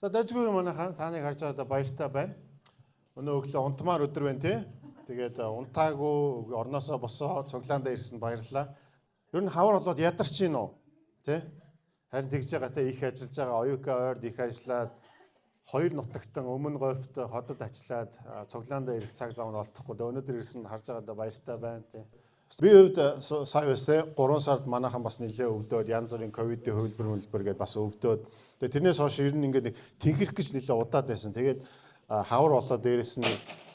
За дажгүй манайхаа та нарыг харж байгаадаа баяртай байна. Өнөө өглөө унтмаар өдөр байна тий. Тэгээд унтаагүй орноосоо босоо цуглаандаа ирсэн баярлалаа. Ер нь хавар болоод ядарч гин үү? Тий? Харин тэгж байгаа те, их ажиллаж байгаа оюука ойрд их ажиллаад хоёр нутагтан өмнө говьт хотод ажиллаад цуглаандаа ирэх цаг зав нь олдохгүй. Тэгээд өнөөдөр ирсэн харж байгаадаа баяртай байна тий. Би хувьд сая үсэ 3 сард манайхан бас нэлээ өвдөөд янз бүрийн ковидын хувилбар хөлбөр гэдээ бас өвдөөд, тэгээд тэрнээс хойш ер нь ингээд нэг тэнхэрх гэж нэлээ удаад байсан. Тэгээд хавар болоод дээрэс нь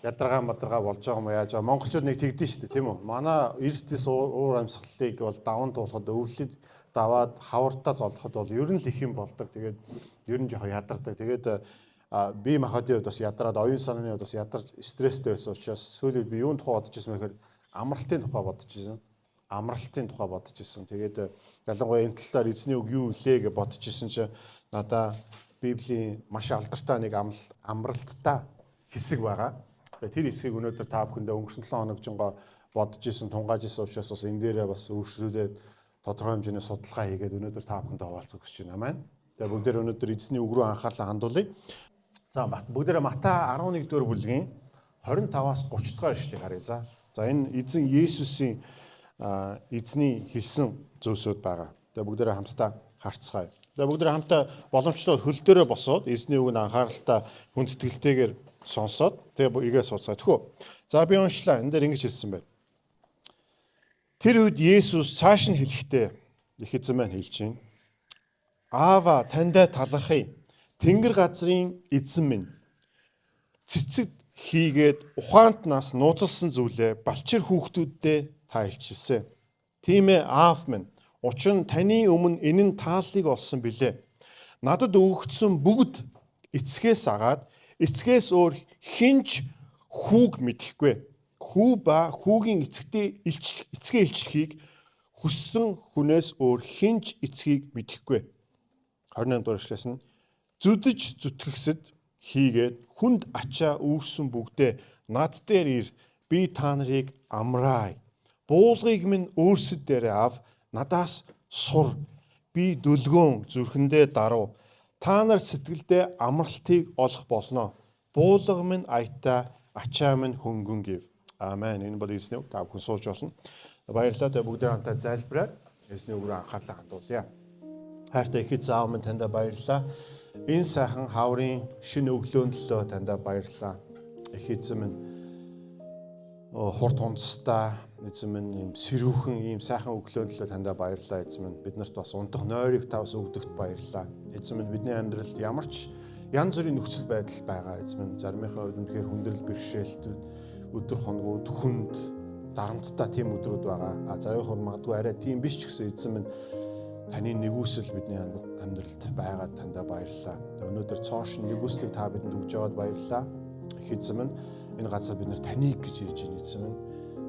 ядаргаа мадаргаа болж байгаа юм яаж байгаа. Монголчууд нэг тэгдэж шүү дээ, тийм үү? Манай эрсдэс уур амьсгалыг бол даван туулахад өвлөд даваад хавартаа золоход бол ер нь л их юм болдог. Тэгээд ер нь жоохон ядардаг. Тэгээд би махадын хувьд бас ядраад, оюун санааны хувьд бас ядарч стресстэй байсан учраас сүүлийн үед би юун тухай бодож ирсэн мэхээр амралтын тухай бодож ирсэн. Амралтын тухай бодож ирсэн. Тэгээд ялангуяа энэ талаар эзний үг юу вэ гэж бодож ирсэн чинь надаа Библийн маш алдартай нэг амралттай хэсэг байгаа. Тэгээд тэр хэсгийг өнөөдөр та бүхэндээ өнгөрсөн 7 хоног жинго бодож ирсэн, тунгааж ирсэн учраас бас энэ дээрээ бас өөрчлөлээд тодорхой хэмжээний судалгаа хийгээд өнөөдөр та бүхэндээ хуваалцах гэж байна. Амен. Тэгээд бүгдээр өнөөдөр эзний үг рүү анхаарлаа хандуулъя. За, бүгдээрээ Матай 11 дугаар бүлгийн 25-аас 30 дугаар ишлэгийг харъя. За. За, энэ эзэн Есүсийн эзний хэлсэн зүйлсүүд байгаа. Тэгээ бүгдээрээ хамтдаа харцгаая. Тэгээ бүгдээрээ хамтдаа боломжтой хөл дээрээ босоод эзний үг нь анхааралтай хүндэтгэлтэйгээр сонсоод тэгээ игээ сууцгаа. Тэхүү. За, би уншлаа. Энэ дээр ингэж хэлсэн байна. Тэр үед Есүс цааш нь хэлэхдээ их эзэн маань хэлж байна. "Аава, таньдаа талархъя. Тэнгэр газрын эзэн минь, цэцэд хийгээд ухаант нас нууцлсан зүйлээ балчир хүүхдүүддээ та илчилсэн. Тийм ээ, аав минь. Учир нь таны өмнө энэ нь тааллыг олсон билээ. Надад өгөгдсөн бүгд эцгээс агаад эцгээс өөр хэн ч хүүг мэдэхгүй. Хүү ба хүүгийн эцэгтэй илчлэх эцгээ илчлэхийг хүссэн хүнээс өөр хэн ч эцгийг мэдэхгүй." 28 дугаар ишлээс нь "Зүдэж зүтгэгсэд хийгээд хүнд ачаа үүрсэн бүгдээ над дээр ир, би та нарыг амраая. Буулгыг минь өөрсөд дээрээ ав, надаас сур. Би дүлгөөн, зүрхэндээ даруй. Та нар сэтгэлдээ амралтыг олох болно. Буулга минь аятай, ачаа минь хөнгөн" гэв. Амен. Энэ бол эзний үг. Та бүхэн сууж болно. Баярлалаа. Тэгээ бүгдээ хамтаа залбираад эзний үг рүү анхаарлаа хандуулъя. Хайртай их эзэн аав минь, таньда баярлалаа. Энэ сайхан хаврын шинэ өглөөнд төлөө таньда баярлалаа. Их эзэн минь, хурд хунцтай эзэн минь, ийм сэрүүхэн ийм сайхан өглөөнд төлөө таньда баярлалаа, эзэн минь. Бид нарт бас унтах нойрыг та бас өгдөгт баярлалаа. Эзэн минь, бидний амьдралд ямар ч янз бүрийн нөхцөл байдал байгаа, эзэн минь. Заримынхаа хувьд үнэхээр хүндрэл бэрхшээлтүүд, өдөр хоногуд хүнд дарамттай тийм өдрүүд байгаа. А заримын хувьд магадгүй арай тийм биш ч гэсэн, эзэн минь, таны нигүүлсэл бидний амьдралд байгаад таньда баярлалаа. Өнөөдөр цоо шинэ нигүүлслийг та бидэнд өгж байгаад баярлалаа. Их эзэн минь, энэ газар бид нар таныг гэж ирж байна, эзэн минь.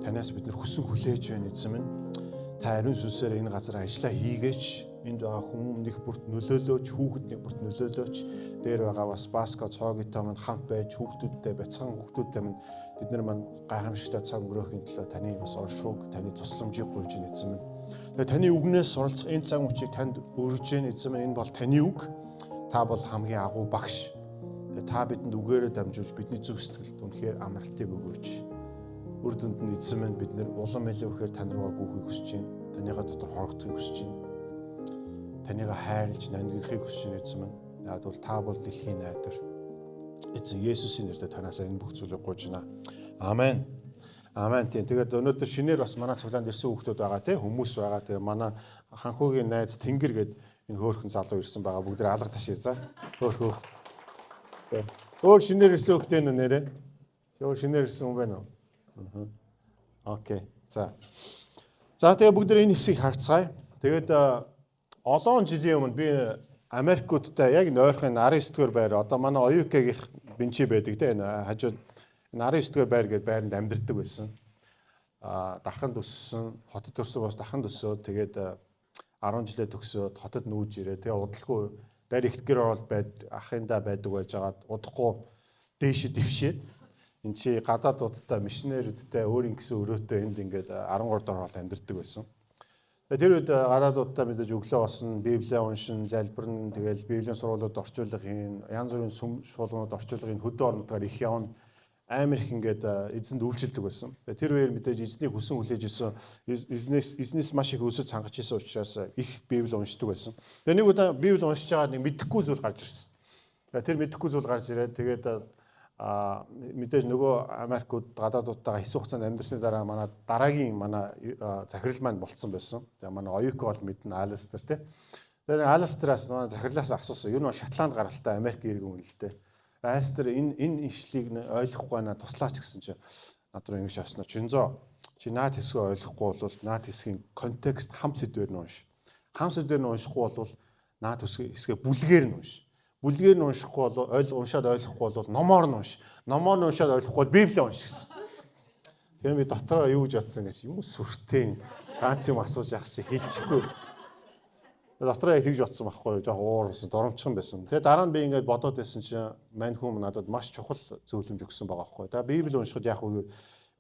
Танаас бид нар хүсэн хүлээж байна, эзэн минь. Та ариун сүнсээр энэ газар ажиллаа хийгээч. Энд байгаа хүмүүн нэг бүрт нөлөөлөөч, хүүхэд нэг бүрт нөлөөлөөч. Дээр байгаа бас Баско цоогитой минь хамт байж хүүхдүүдтэй, бяцхан хүүхдүүдтэй минь, тэд нар маань гайхамшигтай цаг өнгөрөөхийн төлөө таны бас оршихуйг, таны тусламжийг гуйж байна, эзэн минь. Тэгээ таны үгнээс суралцах энэ цаг мөчийг танд өргөж байна, эзэн минь. Энэ бол таны үг. Та бол хамгийн агуу багш. Тэгээ та бидэнд үгээрээ дамжуулж бидний зүрх сэтгэлд үнэхээр амралтыг өгөөч. Үр дүнд нь, эзэн минь, бид нар улам илүү ихээр тань руугаа гүйхийг хүсэж байна. Таныхаа дотор хорогдохыг хүсэж байна. Таныгаа хайрлж нандинахыг хүсэж байна, эзэн минь. Яг бол та бол дэлхийн найдвар. Эзэн Есүсийн нэрээр танаас энэ бүх зүйлийг гуйж байна. Амен. Амен. Тийм. Тэгээд өнөөдөр шинээр бас манай цуглаанд ирсэн хүүхдүүд байгаа, тий, хүмүүс байгаа. Тэгээ манай ханхуугийн найз Тэнгэр гээд энэ хөөхөн залуу ирсэн байгаа. Бүгд алга ташаа за. Хөөхөө. Өөр шинээр ирсэн хүүхдээ нэ нэрээ. Өөр шинээр ирсэн хүн байна уу? Аа. Okay. За. За, тэгээ бүгд энэ хэсгийг харцгаая. Тэгээд олон жилийн өмнө би Америкуудтай яг нойрхын 19 дугаар байр, одоо манай Оюукагийнх бинчи байдаг те, энэ хажууд 19 дугаар байр гэдэг байранд амьдардаг байсан. А дарханд өссөн, хотод төрсөн, бас дарханд өсөөд, тэгээд 10 жилээ төгсөөд хотод нүүж ирээ. Тэгээ удалгүй дээр их гэр орол байд ахындаа байдаг байжгаад удахгүй дээшээ дэвшээд эн чи гадаадуудтай, мишнэрүүдтэй өөрийн гэсэн өрөөтэй энд ингээд 13 дугаар хоол амьдардаг байсан. Тэр үед гадаадуудаа мэдээж өглөө болсон, Библийг уншин, залбирна, тэгэл Библийн сургуулиуд орчуулга хийн, янз бүрийн сүм шуулганууд орчуулга хийн, хөдөө орнуудаар их явна. Амар их ингээд эзэнд үйлчилдэг байсан. Тэгээ тэр үеэр мэдээж эзнийг хүсэн хүлээж исэн, эзнээс маш их өсөж цангаж исэн учраас их Библи уншдаг байсан. Тэгээ нэг удаа Библи уншиж байгаа нэг мэдэхгүй зүйл гарч ирсэн. Тэгээ тэр мэдэхгүй зүйл гарч ирээд тэгээд мэдээж нөгөө Америкууд гадаадуудтайгаа хэсэг хугацаанд амьдарсны дараа манай дараагийн манай захирал маань болцсон байсан. Тэгээ манай Оюко бол мэднэ, Алистер тий. Тэгээ Алистераас манай захирлаас асуусан. Ер нь бол Шотланд гаралтай Америк иргэн хүн л дээ. Алистер энэ ишлийг ойлгохгүй байна, туслаач гэсэн чинь над руу ингэж асууна. Чинзоо, чи наад хэсгээ ойлгохгүй бол наад хэсгийн контекст хам сэдвээр нь унш. Хам сэдвээр нь уншихгүй бол наад хэсгээ бүлгээр нь унш. Бүлгээр нь уншихгүй бол уншаад ойлгохгүй бол номоор нь унш. Номоор нь уншаад ойлгохгүй бол Библийг унш гэсэн. Тэр би дотроо юу гэж бодсон гэж юм сүртэй ганц юм асууж явах чи хэлчихгүй. Дотроо яг тэгж бодсон байхгүй юу? Жохо уурсан, доромчхон байсан. Тэгээ дараа нь би ингээд бодоод байсан чинь мань хүм надад маш чухал зөвлөмж өгсөн байгаа байхгүй юу? Тэгээ Библи уншихад яг үгүй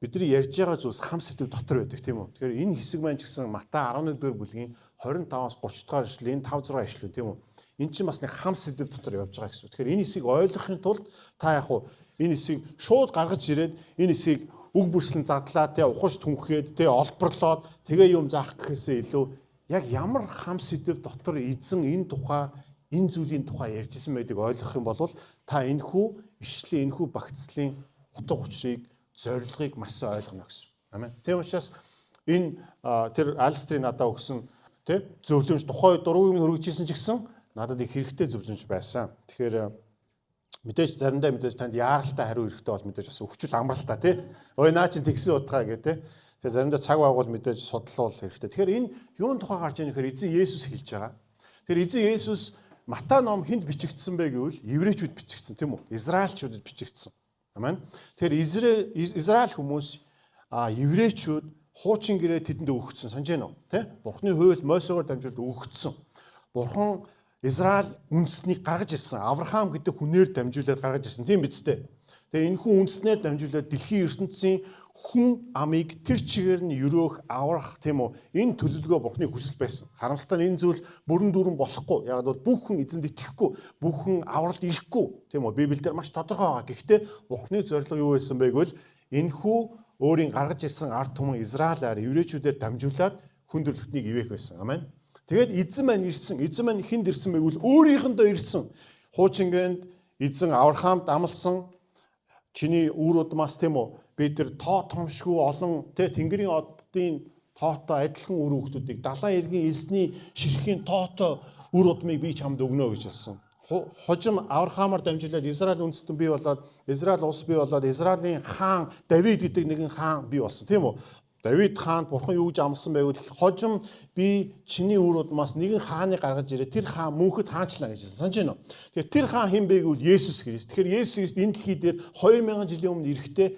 бидний ярьж байгаа зүйлс хам сэдв дотор байдаг тийм үү? Тэгэхээр энэ хэсэг маань ч гэсэн Матай 11-р бүлгийн 25-аас 30 дугаар эшлэл, энэ 5 6 эшлэл тийм үү? Энэ чинь бас нэг хам сэдв дотор явж байгаа гэсэн. Тэгэхээр энэ хэсгийг ойлгохын тулд та яг уу энэ хэсгийг шууд гаргаж ирээд энэ хэсгийг үг бүрслэн задлаа те ухаж түнхээд те олборлоод тэгээ юм заах гэхээсээ илүү яг ямар хам сэдв дотор эзэн энэ тухай энэ зүйлийн тухай ярьжсэн байдгийг ойлгох юм бол та энэхүү ишлэлийн энэхүү багцлын утга учирыг зорилгыг маш сайн ойлгоно гэсэн. Амен. Тийм учраас энэ тэр Алстрийн надад өгсөн тэ зөвлөмж тухайн үед дургүй юм хөргөжсэн ч гэсэн надад их хэрэгтэй зөвлөмж байсан. Тэгэхээр мэдээж заримдаа мэдээж танд яаралтай хариу эрэхтэй бол мэдээж бас өвчл амралтай тий. Ой наа чин тэгсэн утгаа гэ тий. Тэгэхээр заримдаа цаг байгуул мэдээж судлуул хэрэгтэй. Тэгэхээр энэ юун тухай гарч ийн гэхээр эзэн Есүс хэлж байгаа. Тэгэхээр эзэн Есүс Матай ном хүнд бичигдсэн бэ гэвэл еврейчүүд бичигдсэн тийм үү? Израильчуудад бичигдсэн. Амен. Тэгэхээр Израиль хүмүүс еврейчүүд хуучин гэрээ тэдэнд өгөгдсөн. Санаж байна уу? Тэ? Бурхны хууль Мосегоор дамжуулж өгөгдсөн. Бурхан Израиль үндэснийг гаргаж ирсэн. Авраам гэдэг хүнээр дамжуулаад гаргаж ирсэн. Тийм биз дээ. Тэгээ энэ хүн үндэснээр дамжуулаад дэлхийн ертөнцийн хүн амыг тэр чигээр нь өрөөх, аврах тийм үү? Энэ төлөвлөгөө Бурхны хүсэл байсан. Харамсалтай нь энэ зүйл бүрэн дүүрэн болохгүй. Яг бол бүх хүн эзэнд итгэхгүй, бүх хүн авралт ирэхгүй тийм үү? Библиэлд маш тодорхой байгаа. Гэхдээ Бурхны зорилго юу байсан бэ гэвэл энэхүү өөрийн гаргаж ирсэн ард түмэн Израилаар еврейчүүдээр дамжуулаад хүн төрөлхтнийг ивээх байсан. Амен. Тэгээд эзэн маань ирсэн. Эзэн маань хүнд ирсэн бэ гэвэл өөрийнхөндөө ирсэн. Хуучин гэрээнд эзэн Авраамд амласан чиний үр удмаас тийм үү бид тэр тоо томшгүй олон тэ тэнгэрийн оддын тоотой адилхан үр хүүхдүүдийг далайн эргийн элсний ширхийн тоотой үр удмыг би чамд өгнө гэж хэлсэн. Хожим Авраамаар дамжуулаад Израиль үндэстэн бий болоод Израиль улс бий болоод Израилийн хаан Давид гэдэг нэгэн хаан бий болсон тийм үү? Давид хаанд бурхан юу гэж амласан бэ гэвэл хожим би чиний үр удмаас нэгэн хааныг гаргаж ирээ тэр хаан мөнхөд хаанчлаа гэж хэлсэн. Санаж байна уу? Тэгэхээр тэр хаан хэн бэ гэвэл Есүс Христ. Тэгэхээр Есүс Христ энэ дэлхий дээр 2000 жилийн өмнө ирэхдээ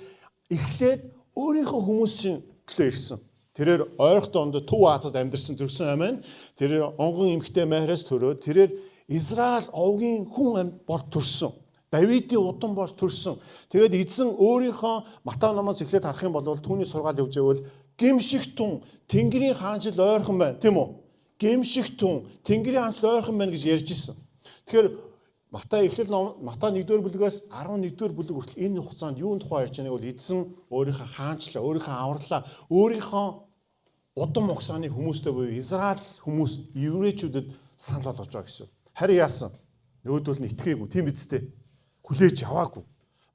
эхлээд өөрийнхөө хүмүүсийн төлөө ирсэн. Тэрээр ойрхон донд Төв Азад амьдарсан төрсэн амин. Тэрээр онгон эмэгтэй Мариас төрөөд тэрээр Израиль овгийн хүн бол төрсөн. Давидын удам болж төрсөн. Тэгээд эзэн өөрийнхөө Матай номоос эхлээд харах юм бол түүний сургаал явж байвал гимших тун Тэнгэрийн хаанчил ойрхон байна, тийм үү? Гимших тун Тэнгэрийн хаанчил ойрхон байна гэж ярьж исэн. Тэгэхээр Матай эхлэл ном Матай 1-р бүлгээс 11-р бүлэг хүртэл энэ хугацаанд юун тухай ярьж байгааг бол эзэн өөрийнхөө хаанчлаа, өөрийнхөө авралаа, өөрийнхөө удам угсааны хүмүүстэй буюу Израиль хүмүүс еврейчүүдэд санал болгож байгаа гэсэн. Харин яасан? Нөгөөдөл нь итгээгүй, тийм биз дээ. Хүлээж аваагүй.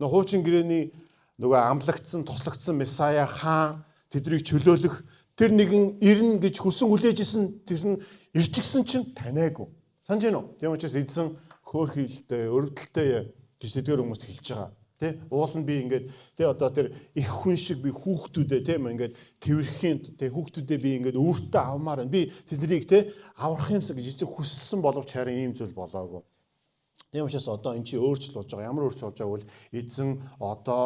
Нөгөө хуучин гэрээний нөгөө амлагдсан, тослогдсон Месая хаан тэднийг чөлөөлөх тэр нэгэн ирнэ гэж хүсэн хүлээж исэн тэр нь ирчихсэн чинь таниагүй. Санаж байна уу? Тийм учраас эзэн хөөрхийлэлтэй, өргөдөлтэй гэж тэдгээр хүмүүст хэлж байгаа. Тэ? Уул нь би ингээд тэ одоо тэр их хүн шиг би хүүхдүүдээ тийм ингээд тэрхийн тэ хүүхдүүдээ би ингээд өөртөө авмаар байна. Би тэднийг тэ аврах юмсан гэж эзэн хүссэн боловч харин ийм зүйл болоогүй. Тийм учраас одоо эн чинь өөрчлөлт болж байгаа. Ямар өөрчлөлт болж байгааг бол эзэн одоо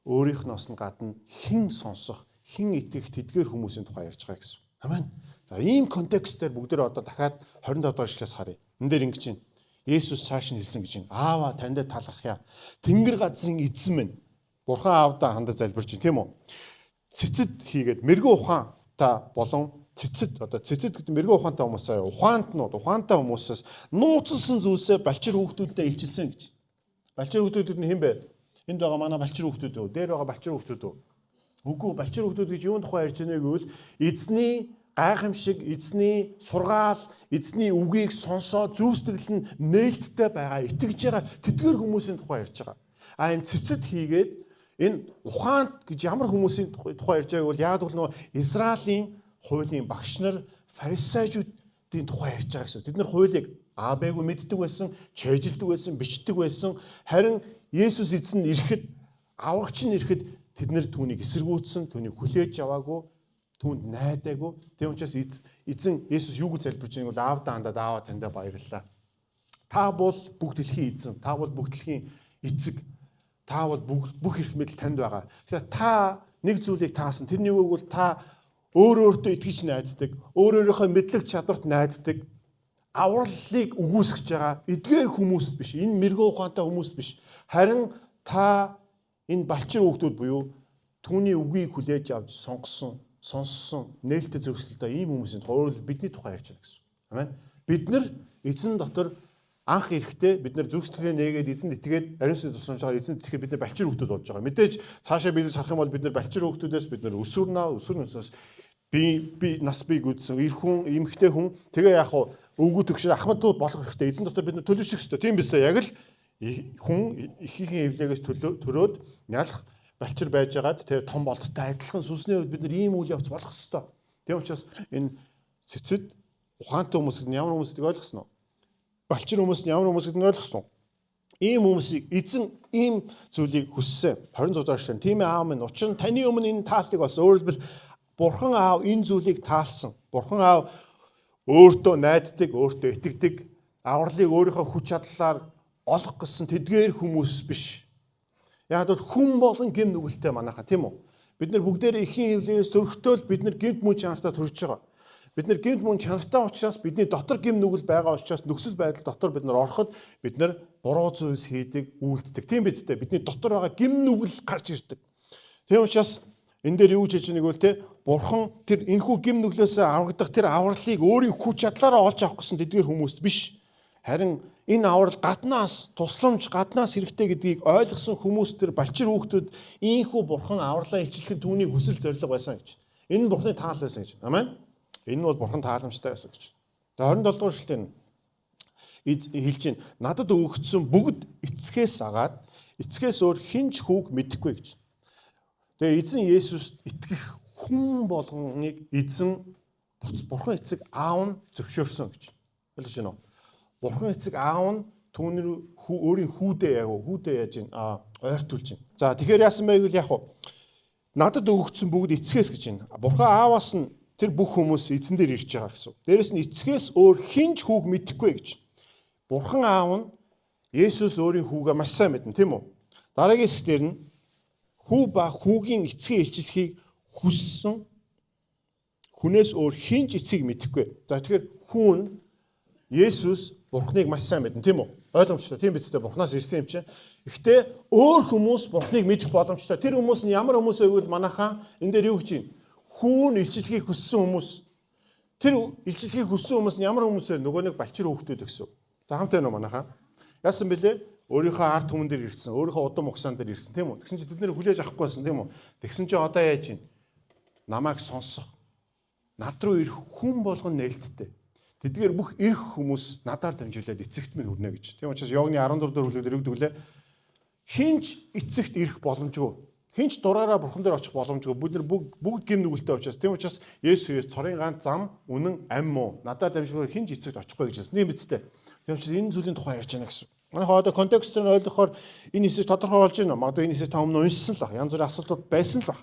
өөрийнхнөөс нь гадна хэн сонсох, хэн итгэх тэдгээр хүмүүсийн тухай ярьж байгаа гэсэн. Амен. За ийм контекстээр бүгдээр одоо дахиад 25 дугаар ишлээс харъя. Энд дээр ингэж байна. Есүс цааш нь хэлсэн гэж байна. Аава танд талархъя. Тэнгэр газрын эзэн минь. Бурхан аавдаа хандаж залбирч байна, тийм үү? Цэцэд хийгээд мэрэгэн ухаан та болон Цэцэд, одоо цэцэд гэдэг мэрэгэн ухаантай хүмүүс заяа, ухаантнууд, ухаантай хүмүүсээс нууцлсан зүйлсээ балчир хүүхдүүдэд илчилсэн гэж. Балчир хүүхдүүд нь хэн бэ? Энд байгаа манай балчир хүүхдүүд үү? Дээр байгаа балчир хүүхдүүд үү? Үгүй, балчир хүүхдүүд гэж юун тухай ярьж байгааг гэвэл эзний гайхамшиг, эзний сургаал, эзний үгийг сонсоо зүйстгэл нь нээлттэй байгаа, итгэж байгаа тэдгэр хүмүүсийн тухай ярьж байгаа. А энэ цэцэд хийгээд энэ ухаант гэж ямар хүмүүсийн тухай ярьж байгааг бол яг л нөгөө Израилийн хуулийн багш нар, фарисеучуудын тухай ярьж байгаа гэсэн. Тэд нар хуулийг А Б-г мэддэг байсан, чэйжилдэг байсан, бичдэг байсан. Харин Есүс эзэн ирэхэд, аврагч нь ирэхэд тэд нэр түүнийг эсэргүүцсэн, түүнийг хүлээж аваагүй, түүнд найдаагүй. Тийм учраас эзэн Есүс юу гэж залбирч байгааг бол аавдаа хандаад, ааваа таньдаа баярлалаа. Та бол бүх дэлхийн эзэн, та бол бүх дэлхийн эцэг. Та бол бүх эрх мэдэл танд байгаа. Тэгэхээр та нэг зүйлийг таасан. Тэрний үг бол та өөр өөртөө итгэж найддаг, өөр өөрийнхөө мэдлэг чадварт найддаг, авралыг үгүйсгэж байгаа эдгээр хүмүүст биш, энэ мэрэгэн ухаантай хүмүүст биш. Харин та энэ балчир хүүхдүүд буюу түүний үгийг хүлээж авч сонгосон, сонссон, нээлттэй зөвшөөрөлтэй ийм хүмүүсийн тухай, өөрөөр бидний тухай ярьж байна гэсэн. Амен. Бид нар эзэн дотор анх ирэхдээ бид нар зүрх сэтгэлээ нээгээд эзэнд итгээд ариун сүнсний тусламжаар эзэнд итгэхэд бид нар балчир хүүхдүүд болж байгаа. Мэдээж цаашаа бид харах юм бол бид нар балчир хүүхдүүдээс бид нар өсвөрнө, өсвөр насаас би нас бий гүдсэн эр хүн, эмэгтэй хүн, тэгээ яг хуу өвгүү төгшөө ахмадууд болох хэрэгтэй. Эзэн дотор бид нар төлөвшөх хэрэгтэй. Тийм биз дээ. Яг л хүн ихийнхээ эвлэгээс төрөөд нялх балчир байжгаад тэр том болттой адилхан сүнсний хувьд бид нар ийм үйл явц болох хэрэгтэй. Тийм учраас энэ цэцэд ухаантай хүмүүс гэдэг нь ямар хүмүүс гэдгийг ойлгосон уу? Балчир хүмүүс нь ямар хүмүүс гэдгийг ойлгосон уу? Ийм хүмүүсийг эзэн ийм зүйлийг хүссэн. 26 дугаар эшлэл. Тийм ээ, аав минь, учир нь таны өмнө энэ тааллыг болсон. Өөрөөр хэлбэл Бурхан аав энэ зүйлийг таалсан. Бурхан аав өөртөө найддаг, өөртөө итгэдэг, авралыг өөрийнхөө хүч чадлаар олох гэсэн тэдгээр хүмүүс биш. Яг бол хүн болон гэм нүгэлтэй манайха, тийм үү? Бид нар бүгдээрээ эхийн хэвлээс төрөхдөө л бид нар гэмт мөн чанартай төрж байгаа. Бид нар гэмт мөн чанартай учраас, бидний дотор гэм нүгэл байгаа учраас нөхцөл байдал дотор бид нар ороход бид нар буруу зүйлс хийдэг, үйлддэг. Тийм биз дээ. Бидний дотор байгаа гэм нүгэл гарч ирдэг. Тийм учраас энэ дээр юу гэж хэлж байгааг вэ те? Бурхан тэр энэхүү гэм нүглөөсөө аврагдах тэр авралыг өөрийн хүч чадлаараа олж авах гэсэн тэдгээр хүмүүст биш. Харин энэ аврал гаднаас, тусламж гаднаас хэрэгтэй гэдгийг ойлгосон хүмүүс, тэр балчир хүүхдүүд, ийхүү бурхан авралаа ичлэх нь түүний хүсэл зорилго байсан гэж. Энэ нь бурханы таал байсан гэж. Амен. Энэ нь бол бурхан тааламжтай байсан гэж. Тэгээ 27 дугаар эшлэл хэлж байна. Надад өгөгдсөн бүгд эцгээс агаад, эцгээс өөр хэн ч хүүг мэдэхгүй гэж. Тэгээ эзэн Есүст итгэх хүн болгоныг эзэн бурхан эцэг аав нь зөвшөөрсөн гэж. Ойлгож байна уу? Бурхан эцэг аав нь түүнэр өөрийн хүүдээ яг хүүдээ яаж ин ойртуулж байна. За, тэгэхээр яасан бэ гэвэл яг надад өгөгдсөн бүгд эцгээс гэж байна. Бурхан ааваас нь тэр бүх хүмүүс эзэн дээр ирж байгаа гэсэн. Дээрэс нь эцгээс өөр хэн ч хүүг мэдэхгүй гэж. Бурхан аав нь Есүс өөрийн хүүгээ маш сайн мэднэ, тийм үү? Дараагийн хэсэг дээр нь хүү ба хүүгийн эцгийн илчлэхийг хүссэн хүнээс өөр хэн ч эцгийг мэдэхгүй. За, тэгэхээр хүү нь Есүс Бурхныг маш сайн мэднэ, тийм үү? Ойлгомжтой. Тийм биз дээ. Бурхнаас ирсэн юм чинь. Гэхдээ өөр хүмүүс Бурхныг мэдэх боломжтой. Тэр хүмүүс нь ямар хүмүүс вэ гэвэл манайхаа энэ дээр юу гэж байна? Хүү нь илчлэхийг хүссэн хүмүүс. Тэр илчлэхийг хүссэн хүмүүс нь ямар хүмүүс вэ? Нөгөө нэг балчир хүүхдүүд гэсэн. За, хамт байна уу манайхаа? Яасан бэлээ? Өөрийнхөө ард түмэн дээр ирсэн, өөрийнхөө удам угсаан дээр ирсэн, тийм үү? Тэгсэн чинь тэд нэр хүлээж авахгүй байсан, тийм үү? Тэгсэн чинь одоо яаж юм? Намайг сонсох, над руу ирэх хүн болгон нээлттэй. Тэдгээр бүх ирэх хүмүүс надаар дамжуулаад эцэгт минь хүрнэ гэж. Тийм учраас Иоанны 14 дэх бүлгээр өгдөг лээ. Хэн ч эцэгт ирэх боломжгүй. Хэн ч дураараа бурхан дээр очих боломжгүй. Бид нар бүгд гэм нүгэлтэй учраас. Тийм учраас Есүс Христ цорын ганц зам, үнэн, ам муу. Надаар дамжуулаад хэн ч эцэгт очихгүй гэж хэлсэн. Тийм биз дээ. Тийм учраас энэ зүйлийн тухай ярьж байна гэсэн. Манайх одоо контекстыг нь ойлгохоор энэ хэсэг тодорхой болж байна. Магадгүй энэ хэсэг та өмнө уншсан л байх. Янз бүрийн асуултууд байсан л байх.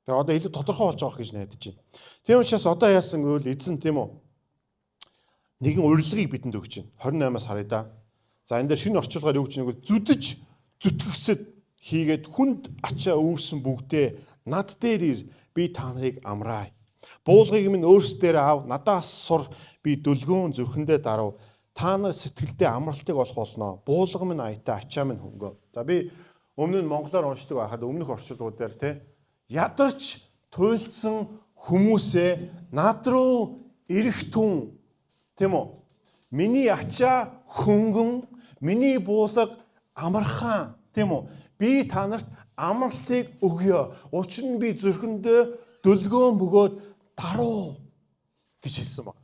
Тэр одоо илүү тодорхой болж байгаа гэж найдаж байна. Тийм учраас одоо яасан гэвэл эзэн, тийм үү? Нэгэн урилгыг бидэнд өгч байна. 28-аас харъя да. За, энэ дээр шинэ орчуулгаар юу гэж нэг бол зүдэж зүтгэгсэд хийгээд хүнд ачаа үүрсэн бүгдээ над дээр ир, би та нарыг амраая. Буулгыг минь өөрсдөр ав, надаас сур, би дөлгөөн зүрхэндээ дарав. Та нар сэтгэлдээ амралтыг олох болно. Буулга минь аятай, ачаа минь хөнгөө. За, би өмнө нь монголоор уншдаг байхад өмнөх орчуулгуудаар те ядарч туйлдсан хүмүүсээ над руу ирэх түн, тийм үү? Миний ачаа хөнгөн, миний буулга амархан, тийм үү? Би та нарт амралтыг өгье. Учир нь би зүрхэндээ дөлгөөн бөгөөд даруй гэж хэлсэн байна.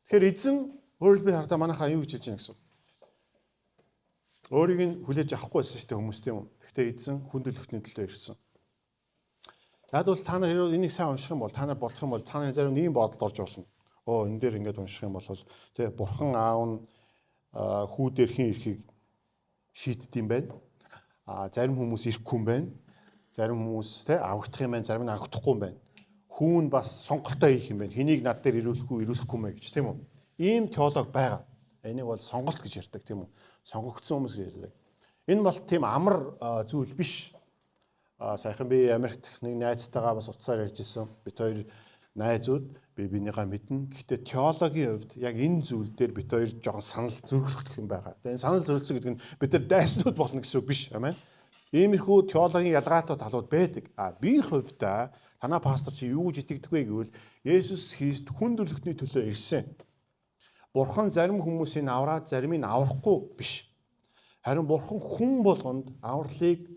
Тэгэхээр эзэн өөрөлд би хардаа манайхаа юу гэж хэлж байна гэсэн. Өөрийг нь хүлээж авахгүй байсан шүү дээ хүмүүс, тийм үү? Гэхдээ эзэн хүндрэлтний төлөө ирсэн. Яг бол та нар энийг сайн унших юм бол, та нар бодох юм бол та нарын зарим нэг бодолд орж болно. Оо, энэ дээр ингээд унших юм бол тий, бурхан аав нь хүү дээр хэн ирэхийг шийддэг юм байна. А зарим хүмүүс ирэхгүй юм байна. Зарим хүмүүс тий авагдах юм байна, зарим нь авагдахгүй юм байна. Хүүн бас сонголтоо хийх юм байна. Хэнийг над дээр ирүүлэхгүй, ирүүлэхгүй мэ гэж, тийм үү? Ийм теолог байгаа. Энийг бол сонголт гэж ярьдаг, тийм үү? Сонгогдсон хүмүүс гэж ярьдаг. Энэ бол тийм амар зүйл биш. Саяхан би Америкт нэг найзтайгаа бас утсаар ярьж исэн. Бид хоёр найзууд, би бинийгаа мэднэ. Гэхдээ теологийн хувьд яг энэ зүйл дээр бид хоёр жоохон санал зөргөлдөх юм байгаа. Тэгээ энэ санал зөрөлдсөн гэдэг нь бид нар дайснууд болно гэсэн үг биш. Амен. Иймэрхүү теологийн ялгаатай талууд байдаг. А би хувьдаа танаа пастор чи юу гэж итгэдэг вэ гэвэл Есүс Христ хүн төрлөختний төлөө ирсэн. Бурхан зарим хүмүүсийг авраад заримыг аврахгүй биш. Харин Бурхан хүн болгонд авралыг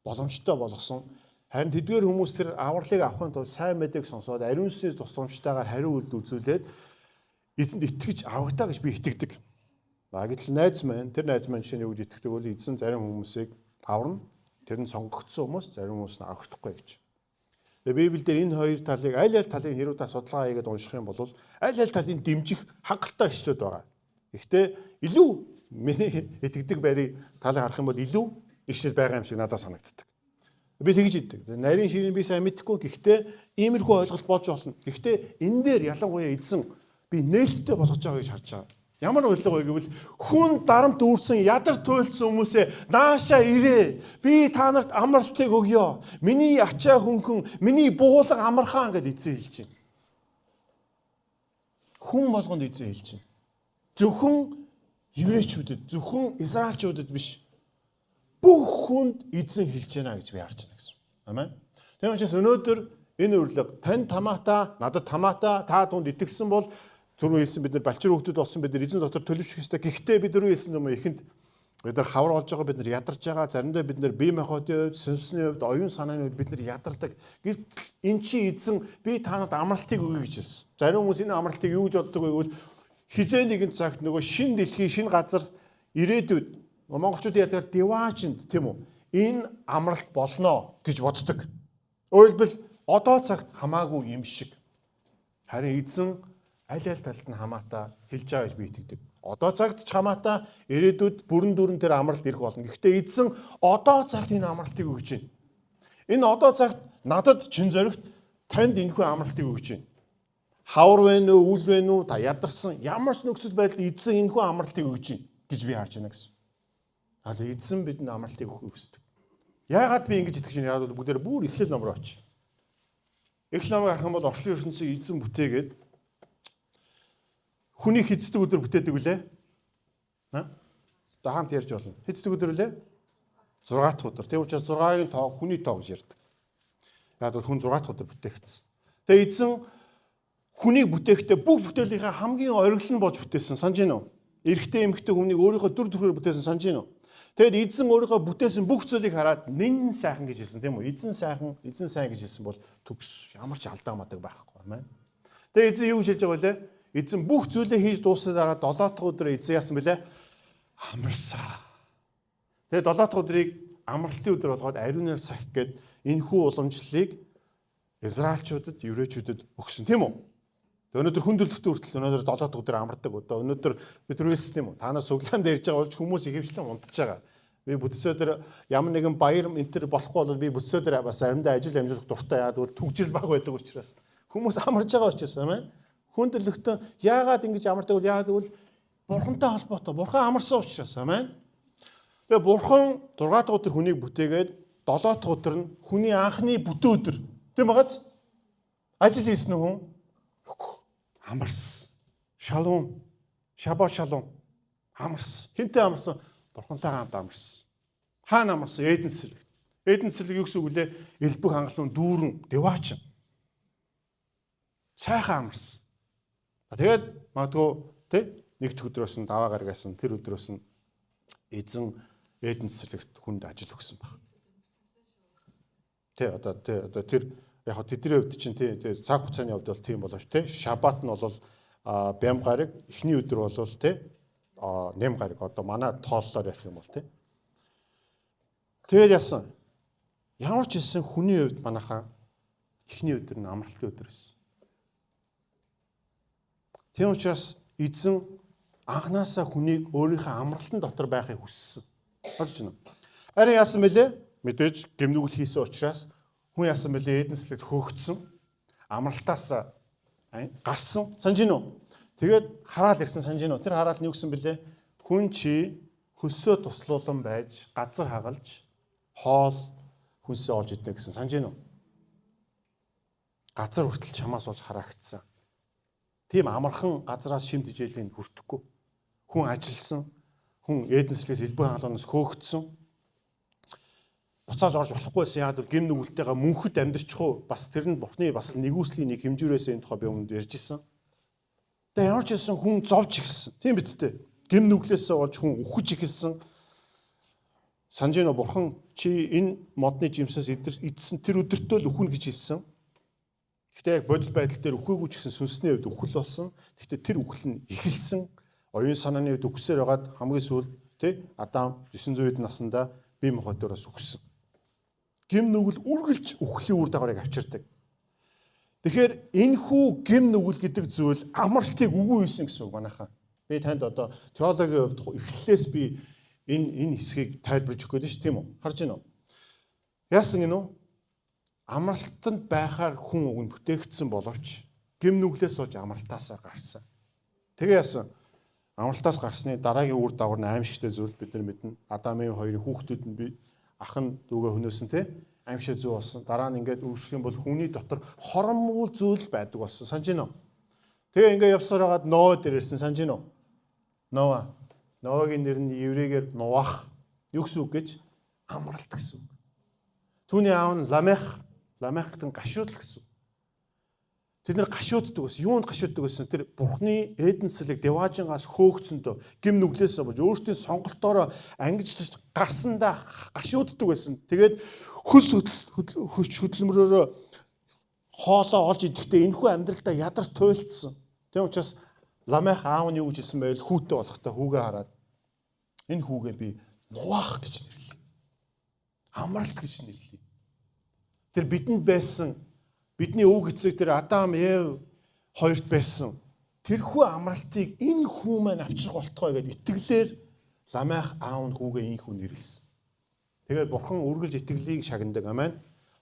боломжтой болгосон. Харин тэдгээр хүмүүс тэр авралыг авахын тулд сайн мэдээг сонсоод ариун сүнсний тусламжтайгаар хариу үйлдэл үзүүлээд эзэнд итгэж аврагдаа гэж би итгэдэг. Гэтэл найз маань, тэр найз маань жишээ нь юу гэж итгэдэг бол эзэн зарим хүмүүсийг аварна. Тэр нь сонгогдсон хүмүүс, зарим хүмүүс нь аврахдаггүй гэж. Тэгээ Библиэлд энэ хоёр талыг, аль аль талыг хэрвээ та судалгаа хийгээд унших юм бол аль аль талыг дэмжих хангалттай ишлүүд байгаа. Гэхдээ илүү миний итгэдэг байрыг талыг харах юм бол илүү ишлэл байгаа юм шиг надад санагддаг. Би тэгж идэг. Нарийн ширийн би сайн мэдэхгүй. Гэхдээ иймэрхүү ойлголт болж болно. Гэхдээ энэ дээр ялангуяа эзэн би нээлттэй болгож байгаа гэж харж байгаа. Ямар ойлго вэ гэвэл хүн дарамт үүрсэн, ядар туйлдсан хүмүүсээ наашаа ирээ. Би та нарт амралтыг өгье. Миний ачаа хөнгөн, миний буулга амархан гэд эзэн хэлж байна. Хүн болгонд эзэн хэлж байна. Зөвхөн еврейчүүдэд, зөвхөн израильчуудад биш. Бүх хүнд эзэн хэлж байна гэж би харж байна гэсэн. Амен. Тийм учраас өнөөдөр энэ урилга танд хамаатай, надад хамаатай, та түнд итгэсэн бол түрүү хэлсэн, бид нар балчир хүүхдүүд болсон, бид нар эзэн дотор төлөвшөх ёстой. Гэхдээ бид түрүү хэлсэн юм ихэнд бид нар хавар болж байгаа, бид нар ядарч байгаа. Заримдаа бид нар бие махбодын хувьд, сүнсний хувьд, оюун санааны хувьд бид нар ядардаг. Гэвтэл эн чи эзэн би та нарт амралтыг өгье гэж хэлсэн. Зарим хүмүүс энэ амралтыг юу гэж боддог вэ гэвэл хизээ нэгэн цагт нөгөө шин дэлхий, шин газар, ирээдүйд, монголчуудын ярьдгаар диваажинд, тийм үү? Энэ амралт болно гэж боддог. Өөрөлдвөл одоо цагт хамаагүй юм шиг. Харин эзэн аль аль талд нь хамаатай хэлж байгаа гэж би итгэдэг. Одоо цагт ч хамаатай, ирээдүйд бүрэн дүүрэн тэр амралт ирэх болно. Гэхдээ эзэн одоо цагт энэ амралтыг өгч байна. Энэ одоо цагт надад чин зоригт, танд энэхүү амралтыг өгч байна. Хавар вэ нөө, үл вэ нүү, та ядарсан ямар ч нөхцөл байдалд эзэн энэхүү амралтыг өгч байна гэж би харж байна гэсэн. Хаал эзэн бидэнд амралтыг өгөхийг хүсдэг. Яагаад би ингэж итгэж байна? Яг бол бүгдээр бүр эхлэл ном руу очие. Эхлэл номыг харах юм бол орчлон ертөнцийг эзэн бүтээгээд хүний хэддэг өдөр бүтээдэг үлээ? Аа? За, хамт ярьж болно. Хэддэг өдөр үлээ? 6 дахь өдөр. Тийм учраас 6-гийн тоо хүний тоо гэж ярьдаг. Яг бол хүн 6 дахь өдөр бүтээгдсэн. Тэгээ эзэн хүнийг бүтээхдээ бүх бүтээлийнхээ хамгийн оргил нь болж бүтээсэн. Санаж байна уу? Эрэгтэй эмэгтэй хүнийг өөрийнхөө дүр төрхөөр бүтээсэн, санаж байна уу? Тэгэд эзэн өөрийнхөө бүтээсэн бүх зүйлийг хараад нэн сайхан гэж хэлсэн, тийм үү? Эзэн сайхан, эзэн сайн гэж хэлсэн бол төгс. Ямар ч алдаа мадаг байхгүй юм байна. Тэгээ эзэн юу гэж хэлж байгаа вэ? Эзэн бүх зүйлээ хийж дууссаны дараа 7 дахь өдөр эзэн яасан бэлээ? Амарсан. Тэгээ 7 дахь өдрийг амралтын өдөр болгоод ариунаар сахи гээд энэхүү уламжлалыг израильчуудад, еврейчүүдэд өгсөн, тийм үү? Тэгээ өнөөдөр хүн төрөлхтөн хүртэл өнөөдөр 7 дахь өдөр амардаг. Одоо өнөөдөр бид нар байсан, тийм үү? Та нар цуглаан дээр ирж байгаа болж хүмүүс ихэвчлэн унтж байгаа. Би бүтсөө дээр ямар нэгэн баяр энэ төр болохгүй бол би бүтсөө дээр бас заримдаа ажил амжуулах дуртай. Яагаад гэвэл түгжрэл баг байдаг учраас. Хүмүүс амарч байгаа учраас, амин. Хүн төрөлхтөн яагаад ингэж амардаг вэ? Яагаад гэвэл бурхантай холбоотой. Бурхан амарсан учраас, амин. Тэгээ бурхан 6 дахь өдөр хүнийг бүтээгээд 7 дахь өдөр нь хүний анхны бүтэн өдөр. Тийм байгааз? Ажил хийсэн үү хүн? Амарсан. Шалом. Шаба шалом. Амарсан. Хэнтэй амарсан? Бурхантайгаа хамт амарсан. Хаана амарсан? Эден цэцэрлэгт. Эден цэцэрлэг юу гэсэн үг лээ? Элбэг хангалуун дүүрэн деваачин. Сайхан амарсан. Тэгээд магадгүй тий нэг дэх өдрөөс нь даваа гаргасан, тэр өдрөөс нь эзэн Эден цэцэрлэгт хүнд ажил өгсөн баг. Тий, одоо тий, одоо тэр яг тэдний хувьд чинь тий цаг хугацааны хувьд бол тийм боловч тий шабат нь бол бям гараг, эхний өдөр бол тий нэм гараг, одоо манай тооллоор ярих юм бол тий. Тэгээд яасан? Ямар ч хэлсэн хүний хувьд манайхаа эхний өдөр нь амралтын өдөр байсан. Тийм учраас эзэн анханасаа хүнийг өөрийнхөө амралтын дотор байхыг хүссэн. Бодож байна уу? Харин яасан бэлээ? Мэдээж гэмнүгэл хийсэн учраас хүн яасан бэлээ? Эден цэцэрлэгт хөөгдсөн. Амралтаас гарсан. Санаж гинүү? Тэгээд хараал ирсэн, санаж гинүү? Тэр хараал нь юу гэсэн бэлээ? Хүн чи хөлсөө туслуулан байж газар хагалж хоол хүнсээ олж идэнэ гэсэн, санаж гинүү? Газар хүртэл чамаас болж хараагцсан. Тийм амархан газараас шим тэжээлийн хүртэхгүй. Хүн ажилласан, хүн Эден цэцэрлэгээс элбэг хагалгаанаас хөөгдсөн. Буцааж орж болохгүй байсан. Яг бол гим нүгэлтэйгээ мөнхөд амьдрчих уу? Бас тэр нь Бурхны бас нэгүслийн нэг хэмжүүрээс энэ тухай би өмнөд ярьж исэн. Тэгээ ямар ч хэлсэн хүн зовж эхэлсэн. Тийм биз дээ. Гим нүглээсээ болж хүн үхэж эхэлсэн. Санаж гинөө, Бурхан чи энэ модны жимсээс идсэн тэр өдөртөө л үхнэ гэж хэлсэн. Гэхдээ яг бодит байдал дээр үхээгүй ч гэсэн сүнсний хувьд үхэл болсон. Гэхдээ тэр үхэл нь эхэлсэн. Оюун санааны хувьд үхсээр байгаад хамгийн сүүлд тий Адам 900 хэдэн наснда бие махбодоос үхсэн. Гим нүгэл үргэлж үхлийн үр дагаврыг авчирдаг. Тэгэхээр энэ хүү гим нүгэл гэдэг зүйл амралтыг үгүй хийсэн гэсэн үг манайхаа. Би танд одоо теологийн хувьд эхлэлээс би энэ хэсгийг тайлбарлаж өгөх гээд шүү, тийм үү? Харж байна уу? Яасан гинүү? Амралтанд байхаар хүн уг нь бүтээгдсэн боловч гим нүглээс болж амралтаасаа гарсан. Тэгээ яасан? Амралтаас гарсны дараагийн үр дагавар нь аимшигтай зүйл бид нар мэднэ. Адамын хоёрын хүүхдүүд нь би ах нь дүүгээ хөнөөсөн те аимшиг зүй болсон. Дараа нь ингээд үргэлжлэх юм бол хүний дотор хороммуул зүйл байдаг болсон. Санаж байна уу? Тэгээ ингээд явсаар хагаад Ноа дээр ирсэн, санаж байна уу? Ноа. Ноагийн нэр нь еврейгээр Нуах. Юу гэсэн үг гэж? Амралт гэсэн үг. Түүний аав нь Ламех. Ламех гэдэг нь гашуудл гэсэн үг. Тэд нар гашууддаг байсан. Юунд гашууддаг байсан? Тэр Бурхны Эден цэцэрлэг Деважингаас хөөгдсөндөө гим нүглээсээ болж өөрсдийн сонголтоороо ангижлаж гарсандаа гашууддаг байсан. Тэгээд хөлс хөч хөдөлмөрөөрөө хоолоо олж идэхдээ энэхүү амьдралдаа ядарч туйлдсан. Тийм учраас Ламех аав нь юу гэж хэлсэн байвал хүүтэй болохтой хүүгээ хараад энэ хүүгээ би Нуах гэж нэрлэе. Амралт гэж нэрлэе. Тэр бидэнд байсан, бидний өвөг эцэг тэр Адам, Ев хоёрт байсан тэрхүү амралтыг энэ хүү маань авчрах болтгой гэдээ итгэлээр Ламех аав нь хүүгээ энэ хүү нэрлсэн. Тэгээд Бурхан үргэлж итгэлийг шагнадаг. Амен.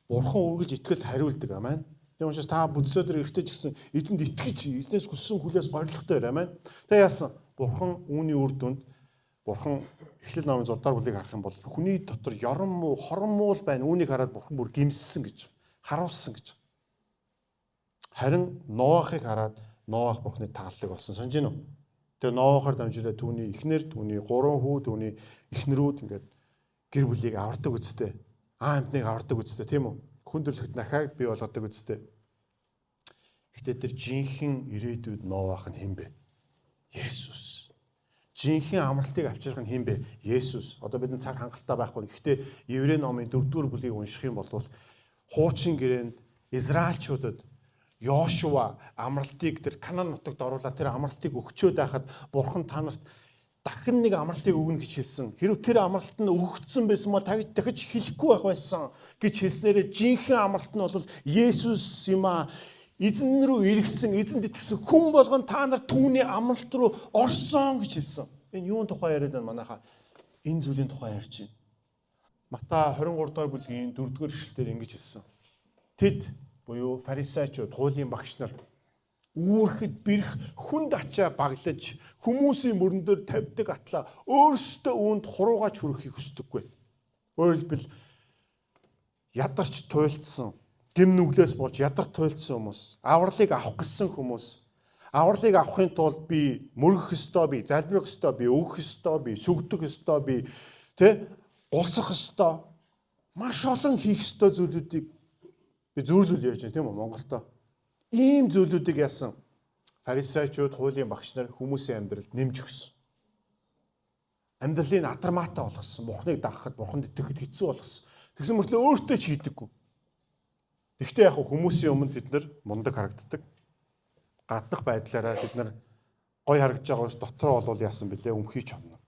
Бурхан үргэлж итгэлд хариулдаг. Амен. Тийм учраас та бүдсөө дээр эртэж гисэн эзэнд итгэж, эзнээс хүссэн хүлээс горилготой бай. Амен. Тэгээ яасан? Бурхан үүний үр дүнд, Бурхан Эхлэл номын 6 дугаар бүлгийг харах юм бол хүний дотор ёрон муу, хорон муул байна. Үүнийг хараад Бурхан бүр гимссэн гэж, харуулсан гэж. Харин Ноахыг хараад Ноах Бурханы тааллыг олсон. Санаж байна уу? Тэгээ Ноахаар дамжуулаад түүний эхнэр, түүний 3 хүү, түүний эхнэрүүд ингээд гэр бүлийг авардаг үсттэй. Аа амтныг авардаг үсттэй, тийм үү? Хүн төрлөخت нахааг бий болгодог үсттэй. Гэтэ тэр жинхэнэ ирээдүйд Ноах нь хэн бэ? Есүс. Жинхэнэ амралтыг авчрах нь хэн бэ? Есүс. Одоо бид цаг хангалттай байхгүй. Гэхдээ Еврей номын 4-р бүлгийг унших юм бол хуучин гэрээнд Израильчуудад Йошуа амралтыг тэр Канаан нутагт оруулаад тэр амралтыг өгчөөд байхад Бурхан та нарт дахин нэг амралтыг өгнө гэж хэлсэн. Хэрвээ тэр амралт нь өгөгдсөн байсан бол дахиж хэлэхгүй байх байсан гэж хэлснээрээ жинхэнэ амралт нь бол Есүс юм аа. Эзэн рүү эргэсэн, эзэнд итгэсэн хүн болгон та нар түүний амралт руу орсон гэж хэлсэн. Энэ юун тухай яриад байна манайхаа? Энэ зүйлийн тухай ярьж байна. Матай 23 дугаар бүлгийн 4 дугаар ишлэлээр ингэж хэлсэн. Тэд буюу фарисеучуд, хуулийн багш нар үүрхэд бэрх хүнд ачаа баглаж хүмүүсийн мөрөн дээр тавьдаг атлаа өөрсдөө үүнд хуруугаач хүрэхийг хүсдэггүй. Өөрөөр хэлбэл ядарч туйлдсан, гэм нүглээс болж ядар туйлдсан хүмүүс, авралыг авах гэсэн хүмүүс, авралыг авахын тулд би мөргөх ёстой, би залбирах ёстой, би өгөх ёстой, би сүгдэх ёстой, би тэ гулсах ёстой, маш олон хийх ёстой зүйлүүдийг би зөөрлөл ярьж байна, тийм үү, Монголдо. Ийм зүйлүүдийг яасан фарисеучуд, хуулийн багш нар хүмүүсийн амьдралд нэмж өгсөн. Амьдралыг атармаатай болгосон. Бурхныг дагахад, Бурханд итгэхэд хэцүү болгосон. Тэгсэн мөртлөө өөртөө ч хийдэггүй. Тэгвэл яг хүмүүсийн өмнө тэд нар мундаг харагддаг. Гаднах байдлаараа тэд нар гой харагдаж байгаа ус дотроо болвол яасан бэлээ өмхий чомно.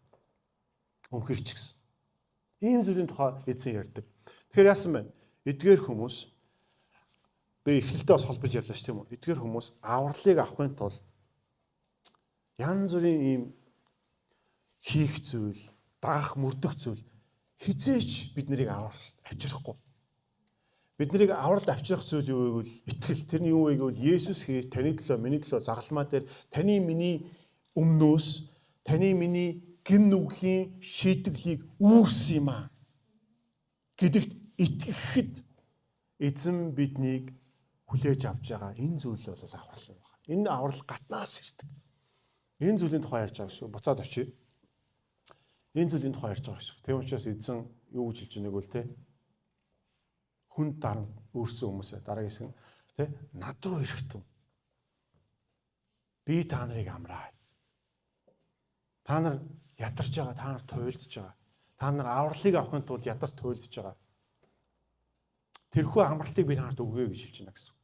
Өмхирч гисэн. Ийм зүйлийн тухай эзэн ярьдаг. Тэгэхээр яасан бэ? Эдгээр хүмүүс би эхлэлдээ бас холбож ярьлаа ш тийм үү? Эдгээр хүмүүс авралыг авахын тулд янз бүрийн ийм хийх зүйл, дагах, мөрдөх зүйл хизээч бид нарыг авралт авчрахгүй. Бид нарыг авралт авчрах зүйл юу вэ гэвэл итгэл. Тэр нь юу вэ гэвэл Есүс Христ таны төлөө, миний төлөө загалмаа дээр таны миний өмнөөс таны миний гэм нүглийн шийтгэлийг үүрсэн юм аа гэдэгт итгэхэд эзэн биднийг хүлээж авч байгаа энэ зүйл бол аврал юм байна. Энэ аврал гаднаас ирдэг. Энэ зүйлийн тухай ярьж байгаа шүү. Буцаад очие. Энэ зүйлийн тухай ярьж байгаа шүү. Тийм учраас эзэн юу гэж хэлж байгааг вэ те? Хүн дарамт үүрсэн хүмүүсээ дараагийн хэсэг те над руу ирэхтэн. Би та нарыг амраа. Та нар ядарч байгаа, та нар туйлдж байгаа. Та нар авралыг авахын тулд ядарч туйлдж байгаа. Тэрхүү амралтыг би танарт өгье гэж хэлж байна гэсэн.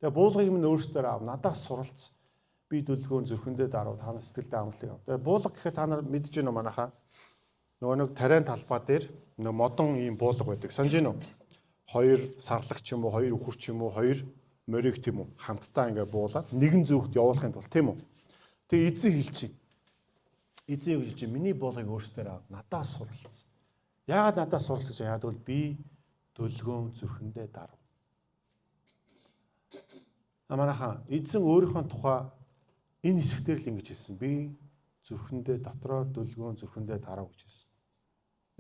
Тэгээ буулгыг минь өөрсдөө ав, надаас суралц. Би дүлгөөн зүрхэндээ даруй, та нар сэтгэлдээ амралтыг ав. Тэгээ буулга гэхэд та нар мэдэж байна уу манайхаа? Нөгөө нэг тариан талбай дээр нөгөө модон ийм буулга байдаг. Санаж байна уу? Хоёр сарлаг ч юм уу, хоёр үхэр ч юм уу, хоёр морийг тийм үү хамтдаа ингээ буулаад нэгэн зүгт явуулахын тулд тийм үү. Тэгээ эзэн хэлж чинь. Эзэн юу гэж чинь миний буулгыг өөрсдөө ав, надаас суралц. Яагаад надаас суралц гэж яагаад гэвэл би дөлгөөн зүрхэндээ дарав. А манайхан эзэн өөрийнхөө тухай энэ хэсэгтэр л ингэж хэлсэн. Би зүрхэндээ дотроо дөлгөөн зүрхэндээ дарав гэж хэлсэн.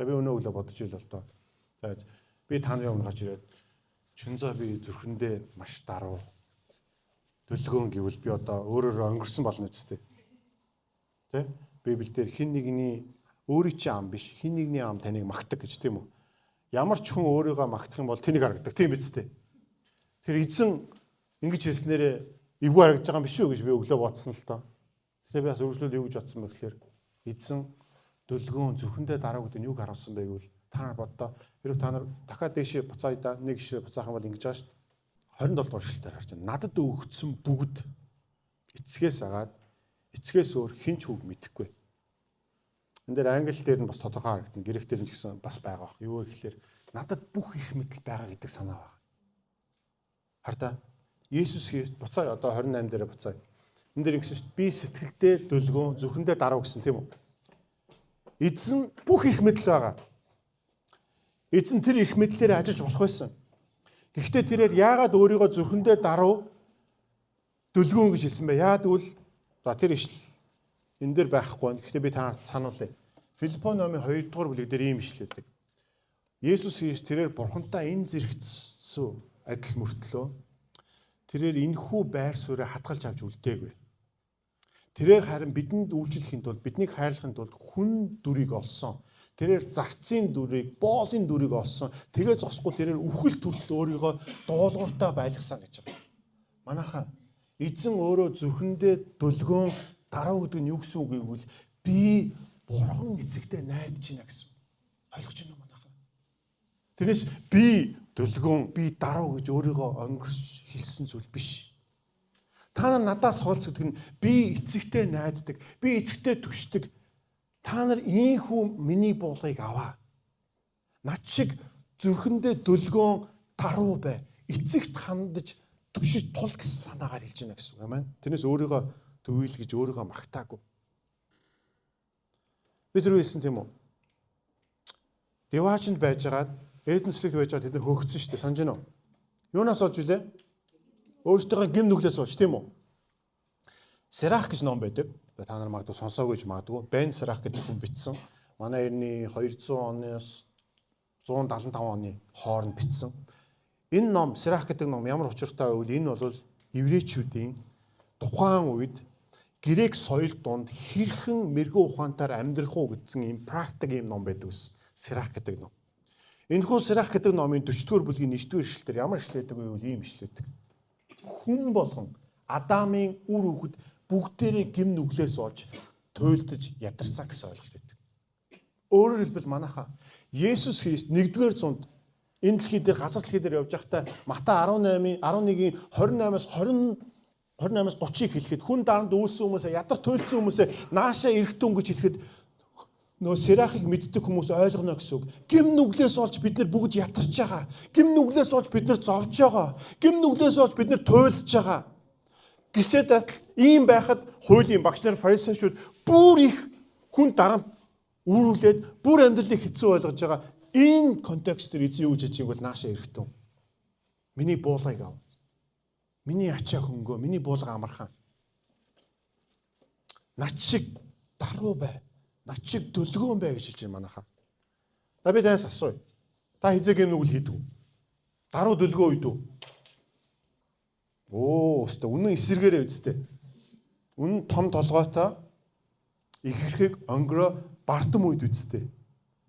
Тэгээ би өнөө өглөө бодож ийл л доо. За би та нарын өмнө гарч ирээд Чинзаа би зүрхэндээ маш даруй дөлгөөн гэвэл би одоо өөрөөрөө өнгөрсөн болно үсттэй. Тэ? Библиэлд хэн нэгний өөрийн чинь ам биш, хэн нэгний ам таныг магтаг гэж тийм үү? Ямар ч хүн өөрийгөө магтах юм бол тэнийг харагдаг тийм биз дээ. Тэр эзэн ингэж хэлснээрээ эвгүй харагдаж байгаа юм биш үү гэж би өглөө бодсон л доо. Тэгэхээр би бас үргэлжлүүл юу гэж бодсон бэ гэхээр эзэн дөлгөөн зүрхэндээ дараа гэдэг нь юг харуулсан бэ гэвэл та нар боддоо. Хэрвээ та нар дахиад дээшээ буцаая да нэг жишээ буцаах юм бол ингэж байгаа шүү дээ. 27 дугаар эшлэлээр харж байна. Надад өгөгдсөн бүгд эцгээс агаад эцгээс өөр хэн ч үг мэдэхгүй. Энэ дээр англи дээр нь бас тодорхой харагдана. Грек дээр нь ч гэсэн бас байгаа бах. Юу вэ гэхээр надад бүх их мэдэл байгаа гэдэг санаа байна. Хар та. Есүс Христ буцаая одоо 28 дээрээ буцаая. Энэ дээр ингэсэн шүү дээ. Би сэтгэлдээ дөлгөөн зүрхэндээ дарав гэсэн тийм үү? Эзэн бүх их мэдэл байгаа. Эзэн тэр их мэдлээрээ ажиллаж болох байсан. Гэхдээ тэрээр яагаад өөрийгөө зүрхэндээ даруй дөлгөөн гэж хэлсэн бэ? Яагаад гэвэл за тэр ишлэл энэ дээр байхгүй байна. Гэхдээ би та нарт сануулъя. Филиппо номын 2 дугаар бүлэг дээр ийм ишлэл байдаг. Есүс Христ тэрээр бурхантай энэ зэрэгцсэн адил мөртлөө тэрээр энэхүү байр сууриа хадгалж авч үлдээгүй. Тэрээр харин бидэнд үйлчлэхийн тулд биднийг хайрлахын тулд хүн дүрийг олсон. Тэрээр зарцын дүрийг, боолын дүрийг олсон. Тэгээ зогсохгүй тэрээр үхэл төртөл өөрийгөө дуулууртай байлгасан гэж байгаа. Манайхаа эзэн өөрөө зүрхэндээ дөлгөөн даруй гэдэг нь юу гэсэн үг вэ гэвэл би бурхан эцэгтэй найдаж байна гэсэн. Ойлгож байна уу манайхаа? Тэрнээс би дөлгөөн, би даруй гэж өөрийгөө онгорч хэлсэн зүйл биш. Та нар надаас суралц гэдэг нь би эцэгтэй найддаг, би эцэгтэй түшдэг. Та нар ийхүү миний буулгыг аваа. Над шиг зүрхэндээ дөлгөөн даруй бай. Эцэгт хандаж түшиж тул гэсэн санаагаар хэлж байна гэсэн үг юм байна. Тэрнээс өөрийгөө төвийл гэж өөрийгөө магтаагүй. Би тэр үе хэлсэн тийм үү? Деваачнд байжгаад Эденслэгт байж байгаа тэд нар хөөгцсөн шүү дээ. Санаж байна уу? Юунаас олж билээ? Өөрсдийнхөө гим нүглээс болж тийм үү? Сирах гэж ном байдаг. Та нар магадгүй сонсоогүй ч магадгүй. Бен Сирах гэдэг хүн бичсэн. Манай эртний 200 оноос 175 оны хооронд бичсэн. Энэ ном Сирах гэдэг ном ямар учиртай байвал энэ бол еврейчүүдийн тухайн үед грек соёл донд хэрхэн мэрэгэн ухаантаар амьдрах уу гэсэн ийм практик ийм ном байдаг ус. Сирах гэдэг ном. Энэхүү Сирах гэдэг номын 40-р бүлгийн 1-р ишлэлээр ямар ишлэл байдаг вэ гэвэл ийм ишлэл байдаг. Хүн болгон Адамын үр хөвгүүд бүгдээрээ гэм нүглээс болж туйлдаж ядарсан гэсэн ойлголт байдаг. Өөрөөр хэлбэл манайхаа Есүс Христ 1-р зуунд энэ дэлхий дээр газар дэлхий дээр явж байхдаа Матай 18-ийн 11-ийн 28-аас 28-аас 30-ыг хэлэхэд хүн дарамт үйлсэн хүмүүсээ ядар туйлдсан хүмүүсээ наашаа эрэхтэн гэж хэлэхэд нөө Сирахыг мэддэг хүмүүс ойлгоно гэсэн үг. Гэм нүглээс болж бид нар бүгд ятарч байгаа. Гэм нүглээс болж бид нар зовж байгаа. Гэм нүглээс болж бид нар туйлдж байгаа. Гисэд адил ийм байхад хуулийн багш нар фарисеучуд бүр их хүн дарамт үүрүүлээд бүр амьдралыг хэцүү ойлгож байгаа. Энэ контекст дээр эзэн юу гэж хэлж байгааг бол наашаа эрэхтэн. Миний буулгыг ав. Миний ачаа хөнгөө, миний буулга амархан. Над шиг даруй бай. Над шиг дөлгөөн бай гэж хэлж байна манайхаа. За би танаас асууя. Та хэзээ гэм нүгэл хийдэг үү? Даруй дөлгөөн үед үү? Оо, өстө үнэн эсэргээрээ үсттэй. Үнэн том толгойтой ихэрхэг онгороо бардам үед үсттэй.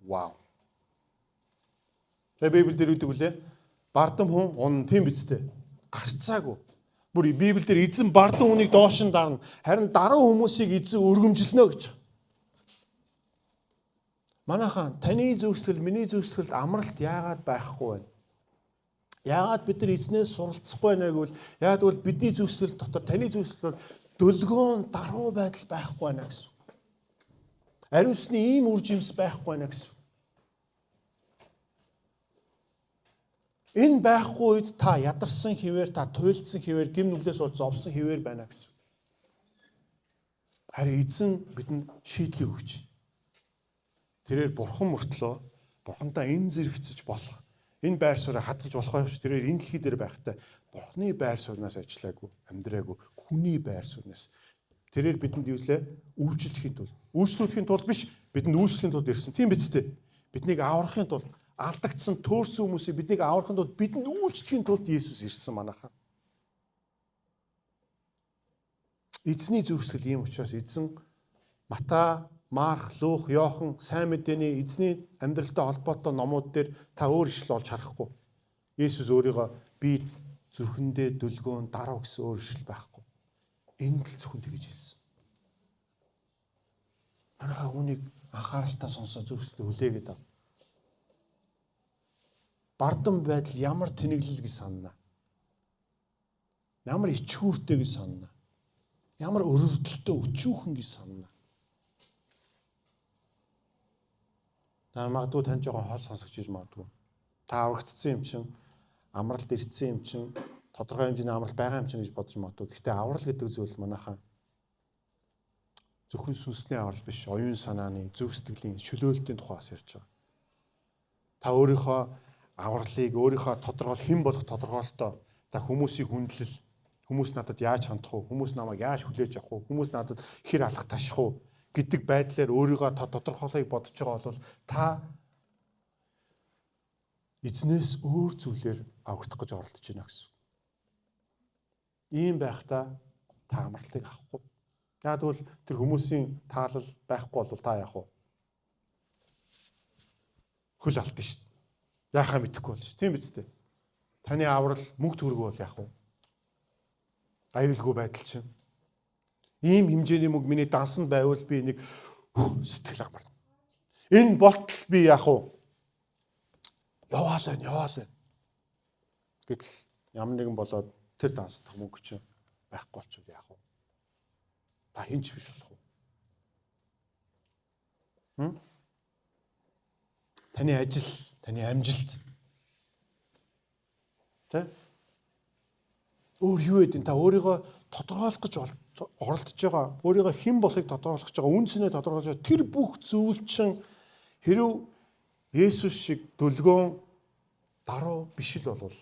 Вау. Тэгээ Библиэл дээр үүдэг үлээ. Бардам хүн унан тийм биз дээ. Гарцаагүй. Бүр Библиэл дээр эзэн бардам хүнийг доош нь дарна. Харин даруй хүмүүсийг эзэн өргөмжилнө гэж. Манайхан таны зүрхсэтгэл, миний зүрхсэтгэлд амралт яагаад байхгүй вэ? Яагаад бид нар эзнээс суралцахгүй байна гэвэл яагаад гэвэл бидний зүрхсэтгэл дотор таны зүрхсэтгэл дөлгөөн даруй байдал байхгүй байна гэсэн. Ариун сүнсний ийм үр жимс байхгүй байна гэсэн. Энэ байхгүй үед та ядарсан хിവэр, та туйлдсан хിവэр, гэм нүглээс болж зовсон хിവэр байна гэсэн. Харин эзэн бидэнд шийдлийг өгч. Тэрээр бурхан мөртлөө бурхантай энэ зэрэгцэж болох, энэ байр сууриа хадгалж болох явж тэрээр энэ дэлхий дээр байхдаа бурханы байр сууриас ажиллаагүй, амьдраагүй, хүний байр сууриас. Тэрээр бидэнд юу лээ? Үйлчлэхийн тулд. Үйлчлүүлэхийн тулд биш, бидэнд үйлчлэхийн тулд ирсэн. Тийм биз дээ. Биднийг аврахын тулд алдагдсан төөрсөн хүмүүсийг биднийг аврахын тулд бидэнд үйлчлэхийн тулд Есүс ирсэн манайхаа. Эзний зүрхсэтгэл ийм учраас эзэн Матай, Марк, Лук, Иохан сайн мэдээний эзний амьдралтай холбоотой номууд дээр та өөр ишлэл олж харахгүй. Есүс өөрийгөө би зүрхэндээ дөлгөөн даруй гэсэн өөр ишлэл байхгүй. Энд л зөвхөн тэгж хэлсэн. Манайхаа үүнийг анхааралтай сонсоо зүрхсэтгэл хүлээгээд ав. Бардам байдал ямар тэнэглэл гэж санана. Ямар ичхүүртэй гэж санана. Ямар өрөвдөлтөй өчүүхэн гэж санана. Та магадгүй тань жоохон хол сонсогч гэж магадгүй. Та аврагдсан юм чинь, амралт ирсэн юм чинь, тодорхой хэмжээний амралт байгаа юм чинь гэж бодож магадгүй. Гэхдээ аврал гэдэг зүйл манайхаа зөвхөн сүнсний аврал биш, оюун санааны, зүрх сэтгэлийн чөлөөлтийн тухай бас ярьж байгаа. Та өөрийнхөө авралыг, өөрийнхөө тодорхойл хэн болох тодорхойлолтоо та хүмүүсийг хүндлэл, хүмүүс надад яаж хандах вэ? Хүмүүс намайг яаж хүлээж авах вэ? Хүмүүс надад хэр алах таших вэ? Гэдэг байдлаар өөрийгөө та тодорхойлохыг бодож байгаа бол та эзнээс өөр зүйлээр аврагдах гэж оролдож байна гэсэн. Ийм байхдаа та амралтыг авахгүй. Яг тэгвэл тэр хүмүүсийн таалал байхгүй бол та яах вэ? Хөл алдсан шүү дээ. Яахаа мэдэхгүй болж. Тийм биз дээ. Таны аврал мөнгө төгрөг бол яах вэ? Аюулгүй байдал чинь. Ийм хэмжээний мөнгө миний дансанд байвал би нэг сэтгэл амарна. Энэ болтол би яах вэ? Яваал байна, яваал байна. Гэтэл ямар нэгэн болоод тэр дансдах мөнгө чинь байхгүй болчихвол яах вэ? Та хэн ч биш болох уу? Таны ажил, таны амжилт. Тэ? Өөр юу гэдэг нь та өөрийгөө тодорхойлох гэж оролдож байгаа, өөрийгөө хэн болохыг тодорхойлох гэж байгаа, үн цэнээ тодорхойлж байгаа тэр бүх зүйл чинь хэрв Есүс шиг дөлгөөн даруй биш л болвол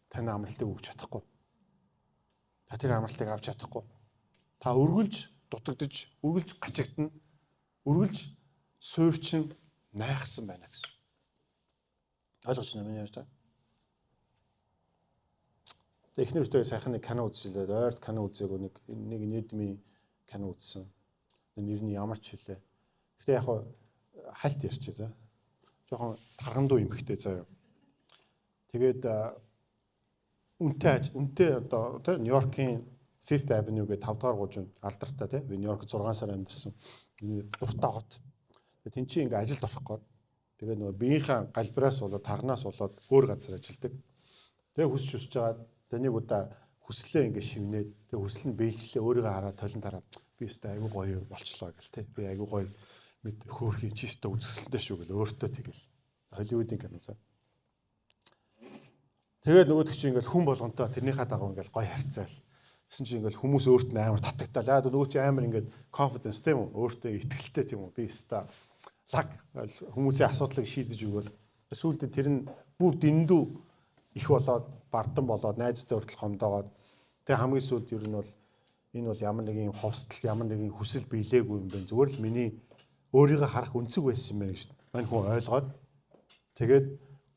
таны амралтыг өгч чадахгүй. Та тэр амралтыг авч чадахгүй. Та үргэлж дутагдж, үргэлж гачигдана, үргэлж суурчин найхсан байна гэсэн. Ойлгож байна миний ярьж байгаа. Эхнэр үедээ сайхан нэг кино үзчихлээ. Ойрт кино үзээгүй нэг нийдмийн кино үзсэн. Нэр нь ямар ч хэлээ. Гэтэ яг хальт ярьчих за. Жохон таргандуу эмхтэй заяа. Тэгээд Үнэтэй одоо тий Нью-Йоркийн Fifth Avenue гэдэг 5 дугаар гужинд алдартай тий. Би Нью-Йорк 6 сар амьдарсан. Миний дуртай хот. Тэгээ тэн чинь ингээ ажилд орох гээд тэгээ нөгөө биеийнхээ галбираас болоод тарнаас болоод өөр газар ажилдаг. Тэгээ хүсч хүсэж байгаа тэгээ нэг удаа хүслээ ингээ шивнээд тэгээ хүсэл нь биелжлээ, өөрийгөө хараад толон тараад би өстой айгуу гоё болчлоо гэл тий. Би айгуу гоё мэд хөөрхийн чи өстой үзэсгэлэнтэй шүү гэл өөртөө тэгэл. Холливуудын кино цаа. Тэгээд нөгөөдөг чинь ингээл хүн болгонтой тэрнийхээ дагуу ингээл гоё харьцаал. Тэсэн чинь ингээл хүмүүс өөрт нь амар татагтаал. Яа нөгөө чи амар ингээд confidence тийм үү? Өөртөө итгэлтэй тийм үү? Би өстой лаг хүмүүсийн асуудлыг шийдэж өгөөл. Сүүлдээ тэр нь бүр дэндүү их болоод бардан болоод найзтай хүртэл хомдоогоод тэгээ хамгийн сүүлд ер нь бол энэ бол ямар нэгэн ховсдол, ямар нэгэн хүсэл биелээгүй юм байна. Зүгээр л миний өөрийгөө харах өнцөг байсан юм байна гэж мань хүн ойлгоод тэгээд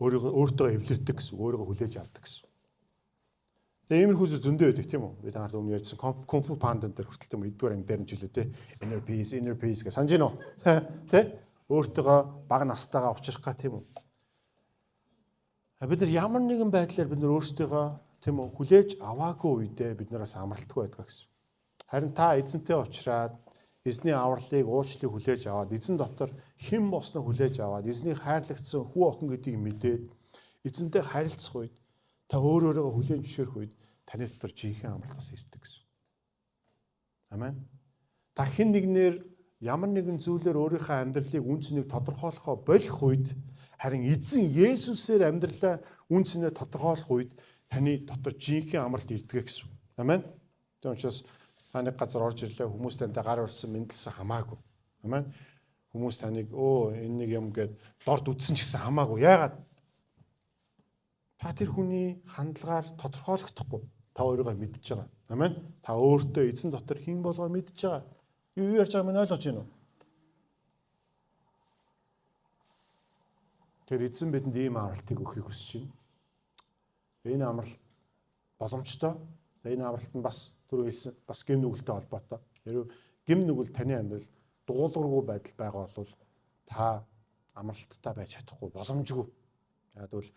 өөрийгөө өөртөө эвлэрдэг гэсэн, өөрийгөө хүлээж авдаг гэсэн. Тэгээ иймэрхүү зүйл зөндөө байдаг тийм үү? Би та нарт өмнө ярьсан Kung Fu Panda дээр хүртэл тийм үү? Эдгээр анги дээр нь жилээ те. Inner peace, inner peace гэж санаж байна уу? Тэ? Өөртөөгөө бага настайгаа учрах га тийм үү? Бид нар ямар нэгэн байдлаар бид нар өөрсдийгөө тийм үү хүлээж аваагүй үедээ бид нараас амралтгүй байдаг гэсэн. Харин та эзэнтэй уулзраад эзний авралыг, уучлалыг хүлээж аваад, эзэн дотор хэн болсноо хүлээж аваад, эзний хайрлагдсан хүү охин гэдгийг мэдээд эзэнтэй харилцах үед, та өөр өөрийгөө хүлээн зөвшөөрөх үед таны дотор жинхэнэ амралт бас ирдэг гэсэн. Амен. Та хэн нэгнээр ямар нэгэн зүйлээр өөрийнхөө амьдралыг үн цэнийг тодорхойлохоо болох үед, харин эзэн Есүсээр амьдралаа үн цэнээ тодорхойлох үед таны дотор жинхэнэ амралт ирдэг гэсэн. Амен. Тийм учраас та нэг газар орж ирлээ, хүмүүс тантай гар барьсан, мэндэлсэн хамаагүй. Амен. Хүмүүс таныг өө энэ нэг юм гээд дорд үтсэн ч гэсэн хамаагүй. Яагаад? Та тэр хүний хандлагаар тодорхойлогдохгүй. Та өөрийгөө мэдж байгаа. Амен. Та өөртөө эзэн дотор хэн болгоо мэдж байгаа. Юу ярьж байгааг минь ойлгож байна уу? Тэр эзэн бидэнд ийм амралтыг өгөхийг хүсэж байна. Энэ амралт боломжтой. Энэ амралт нь бас түрүү хэлсэн бас гэм нүгэлтэй холбоотой. Хэрвээ гэм нүгэл таны амьдрал дуулуургүй байдал байгаа бол та амралттай байж чадахгүй, боломжгүй. Яг бол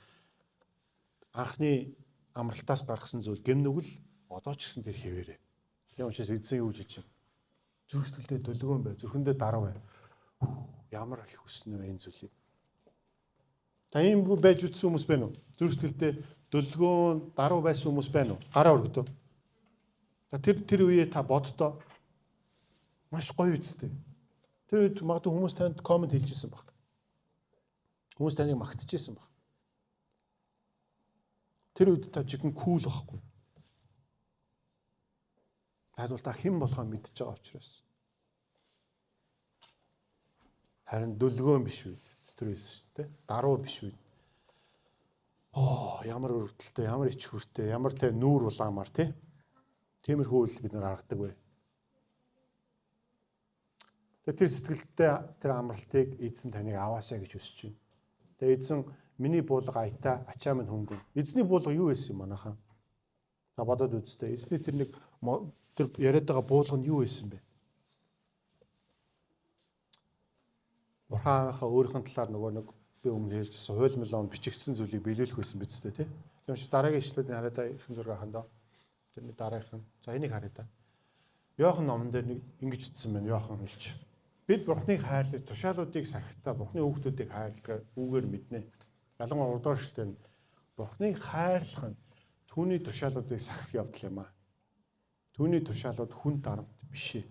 анхны амралтаас гаргасан зүйл гэм нүгэл одоо ч гэсэн тэр хэвээрээ. Тийм учраас эзэн юу гэж хэлж байна? Зүрх сэтгэлдээ долгион бай, зүрхэндээ дарав бай. Ямар их хүснэ вэ энэ зүйлийг? Та ийм байж үтсэн хүмүүс байна уу? Зүрх сэтгэлдээ долгион даруй байсан хүмүүс байна уу? Гараа өргөдөө. Та тэр үеэ та боддоо маш гоё үсттэй. Тэр үед магадгүй хүмүүс танд коммент хэлжсэн баг. Хүмүүс таныг магтажсэн баг. Тэр үед та жигэн кул байхгүй. Таад бол та хэн болохоо мэдж байгаа учраас. Харин дөлгөөн биш үү? Тэр хэлсэн шүү дээ. Даруй биш үү? Оо, ямар өрөвдөлтэй, ямар ич хүртэй, ямар тэ нүүр улаамар тий. Тиймэрхүү үйл бид нар гаргадаг бай. Тэгээ тэр сэтгэлдээ тэр амралтыг эзэн таныг аваасаа гэж хүсэж байна. Тэгээ эзэн миний буулга аятаа, ачаа минь хөнгөн. Эзний буулга юу байсан юм манайхаа? Та бодоод үзтээ. Эзний тэр нэг тэр яриад байгаа буулга нь юу байсан бэ? Бурхан аавынхаа өөрийнх нь талаар нөгөө нэг би өмнө хэлжсэн хууль мэлон бичигдсэн зүйлийг биелүүлэх байсан биз дээ тий. Тийм учраас дараагийн ишлүүдийг хараа та, эрхэм зураг хандаа. Тэрний дараагийнх нь. За энийг харъя та. Иохан номон дээр нэг ингэж бичсэн байна Иохан хэлж. Бид Бурхныг хайрлаж тушаалуудыг сахитаа Бурхны хүүхдүүдийг хайрладаг үүгээр мэднэ. Ялангуяа 3 дугаар эшлэлээр нь Бурхныг хайрлах нь түүний тушаалуудыг сахих явдал юм аа. Түүний тушаалууд хүн дарамт биш ээ.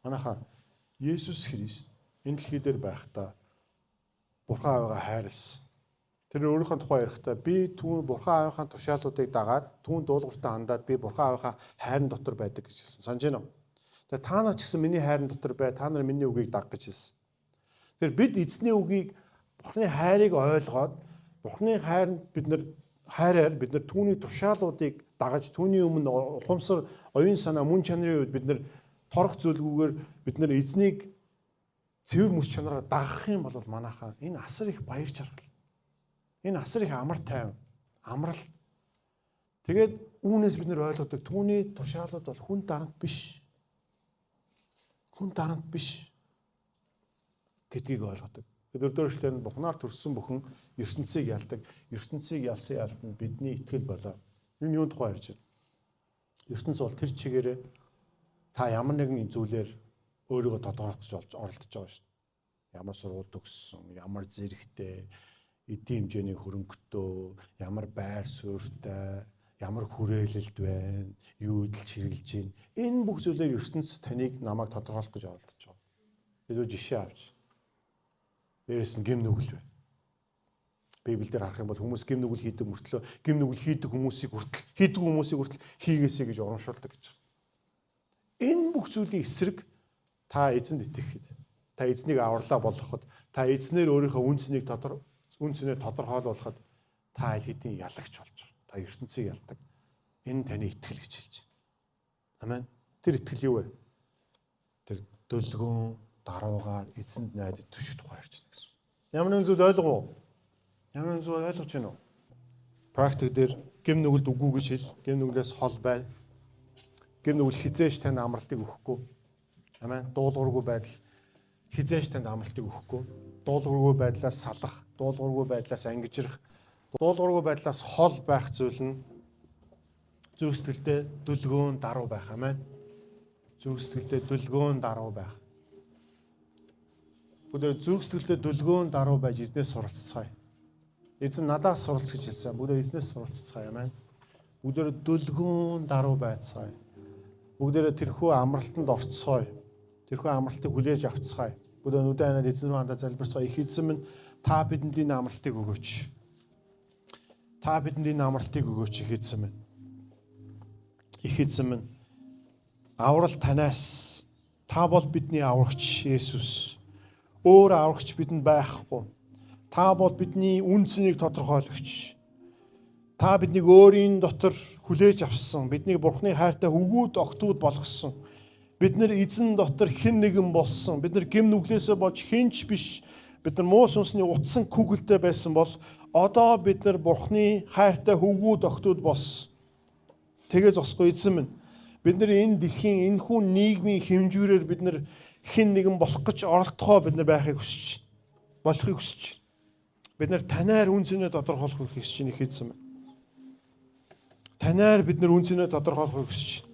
Манайхаа Есүс Христ энэ дэлхий дээр байхдаа Бурхан аавыгаа хайрлсан. Тэр өөрийнхөө тухай ярихдаа би түүн Бурхан аавынхаа тушаалуудыг дагаад түүн дуулууртаа хандаад би Бурхан аавынхаа хайрын дотор байдаг гэж хэлсэн. Санаж байна уу? Тэгээ та нар ч гэсэн миний хайрын дотор бай, та нар миний үгийг даг гэж хэлсэн. Тэр бид эзний үгийг, Бурханы хайрыг ойлгоод Бурханы хайранд бид нар хайраар бид нар түүний тушаалуудыг дагаж түүний өмнө ухамсар, оюун санаа, мөн чанарын үед бид нар торох зүйлгүйгээр бид нар эзнийг цэвэр мөс чанараар дагах юм бол манайхаа энэ асар их баяр жаргал. Энэ асар их амар тайван, амрал. Тэгээд үүнээс бид нар ойлгодог түүний тушаалууд бол хүн дарамт биш. Хүн дарамт биш гэдгийг ойлгодог. Дөрөвдүгээр эшлэлээр нь Бурханаар төрсөн бүхэн ертөнцийг ялдаг. Ертөнцийг ялсан ялт нь бидний итгэл болоо. Энэ юун тухай ярьж байна? Ертөнц бол тэр чигээрээ та ямар нэгэн зүйлээр өөрийгөө тодорхойлох гэж оролдож байгаа шүү дээ. Ямар сургууль төгссөн, ямар зэрэгтэй, эдийн хэмжээний хөрөнгөтэй, ямар байр суурьтай, ямар хүрээлэлд байна, юу эдэлж хэрэглэж байна. Энэ бүх зүйлээр ертөнц таныг намайг тодорхойлох гэж оролдож байгаа. Би зөв жишээ авч. Дээрээс нь гэм нүгэл байна. Библиэлд харах юм бол хүмүүс гэм нүгэл хийдэг мөртлөө гэм нүгэл хийдэг хүмүүсийг хүртэл хийдэг хүмүүсийг хүртэл хийгээсэй гэж урамшуулдаг гэж байгаа. Энэ бүх зүйлийн эсрэг та эзэнд итгэхэд, та эзнийг авралаа болгоход, та эзнээр өөрийнхөө үн цэнийг үн цэнээр тодорхойлуулахад та аль хэдийн ялагч болж байгаа. Та ертөнцийг ялдаг. Энэ таны итгэл гэж хэлж байна. Амен. Тэр итгэл юу вэ? Тэр дөлгөөн даруугаар эзэнд найдаж түших тухай ярьж байна гэсэн. Ямар нэгэн зүйл ойлгов уу? Ямар нэгэн зүйл ойлгож байна уу? Практик дээр гэм нүгэлд үгүй гэж хэл. Гэм нүглээс хол бай. Гэм нүгэл хизээш танд амралтыг өгөхгүй. Амен. Дуулуургүй байдал хизээш танд амралтыг өгөхгүй. Дуулуургүй байдлаас салах, дуулуургүй байдлаас ангижрах, дуулуургүй байдлаас хол байх зүйл нь зүрх сэтгэлдээ дүлгөөн даруй байх. Амен. Зүрх сэтгэлдээ дүлгөөн даруй байх. Бүгдээ зүрх сэтгэлдээ дүлгөөн даруй байж эзнээс суралцгаая. Эзэн надаас суралц гэж хэлсэн. Бүгдээ эзнээс суралцгаая. Амен. Бүгдээ дүлгөөн даруй байцгаая. Бүгдээрээ тэрхүү амралтанд орцгоё. Тэрхүү амралтыг хүлээж авцгаая. Бүгдээ нүдэн ханаад эзэн рүү хандаа залбирцгаая. Их эзэн минь, та бидэнд энэ амралтыг өгөөч. Та бидэнд энэ амралтыг өгөөч, их эзэн минь. Их эзэн минь, аврал танаас. Та бол бидний аврагч Есүс. Өөр аврагч бидэнд байхгүй. Та бол бидний үн цэнийг тодорхойлогч. Та биднийг өөрийн дотор хүлээж авсан. Биднийг Бурхны хайртай хөвгүүд, огтуд болгосон. Бид нар эзэн дотор хэн нэгэн болсон. Бид нар гэм нүглээсээ болж хэн ч биш. Бид нар муу сүнсний утсан күгэлтэй байсан бол одоо бид нар Бурхны хайртай хөвгүүд, огтуд болсон. Тэгээ зогсохгүй, эзэн минь. Бид нар энэ дэлхийн энэ хүн нийгмийн хэмжүүрээр бид нар хэн нэгэн болох гэж оролдохоо бид нар байхыг хүсэж болохыг хүсэж. Бид нар танаар үн цэнээ тодорхойлохыг хүсэж байна, их эзэн минь. Танаар бид нар үн цэнээ тодорхойлохыг хүсэж байна.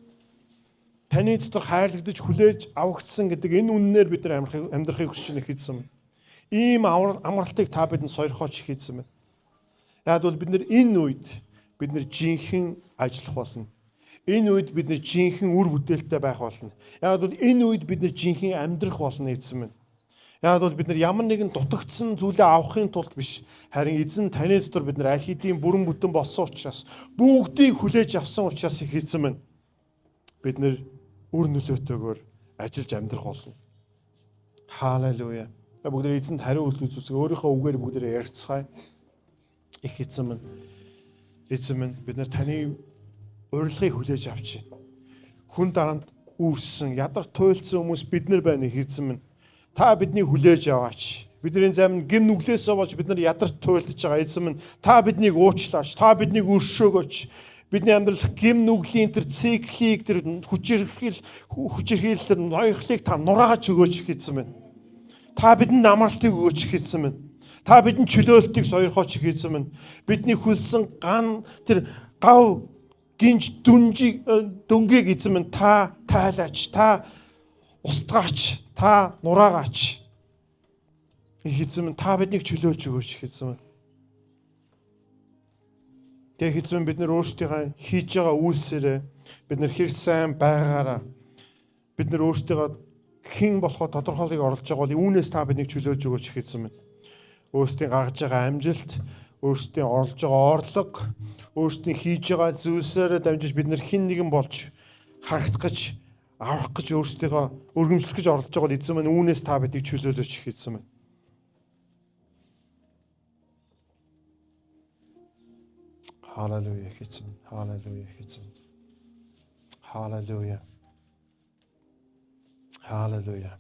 Таны дотор хайрлагдаж хүлээж авагдсан гэдэг энэ үннээр бид нар амьдрахыг хүсэж байна, их эзэн минь. Ийм амралтыг та бидэнд сойрхооч, их эзэн минь. Яг бол бид нар энэ үед бид нар жинхэнэ ажиллах болно. Энэ үед бид нар жинхэнэ үр бүтээлтэй байх болно. Яг бол энэ үед бид нар жинхэнэ амьдрах болно, эзэн минь. Яг бол бид нар ямар нэгэн дутагдсан зүйлээ авахын тулд биш, харин эзэн таны дотор бид нар аль хэдийн бүрэн бүтэн болсон учраас, бүгдийг хүлээж авсан учраас, их эзэн минь, бид нар үр нөлөөтэйгээр ажиллаж амьдрах болно. Халелуя. Бүгд эзэнд хариу үйлдэл үзүүлсэг өөрийнхөө үгээр бүгд ярьцгаая. Их эзэн минь, эзэн минь, бид нар таны урилгыг хүлээж авч байна. Хүн дарамт үүссэн, ядар туйлдсан хүмүүс бид нар байна, их эзэн минь. Та биднийг хүлээж аваач. Бидний зам нь гэм нүглээсээ болж бид нар ядарч туйлдж байгаа, эзэн минь. Та биднийг уучлаач. Та биднийг өршөөгөөч. Бидний амьдрал гэм нүглийн тэр циклийг, тэр хүчирхийлэл, тэр ноёрхлыг та нурааж өгөөч, их эзэн минь. Та бидэнд амралтыг өгөөч, их эзэн минь. Та бидэнд чөлөөлтийг сойрхооч, их эзэн минь. Бидний хөлсөн ган тэр гав гинж дүнжийг дөнгийг, эзэн минь, та тайлаач, та устгаач, та нураагаач. Их эзэн минь, та биднийг чөлөөлж өгөөч, их эзэн минь. Тэгээ эзэн, бид нар өөрсдийнхөө хийж байгаа үйлсээрээ, бид нар хэр сайн байгаагаараа бид нар өөрсдийгөө хэн болохоо тодорхойлохыг оролдож байгаа бол үүнээс та биднийг чөлөөлж өгөөч, их эзэн минь. Өөрсдийн гаргаж байгаа амжилт, өөрсдийн орлож байгаа орлого, өөрсдийн хийж байгаа зүйлсээрээ дамжиж бид нар хэн нэгэн болж харагдах гэж, аврах гэж, өөрсдийгөө өргөмжлөх гэж оролдож байгаа бол эзэн минь, үүнээс та биднийг чөлөөлөөч, их эзэн минь. Халелуя, их эзэн. Халелуя, их эзэн. Халелуя. Халелуя.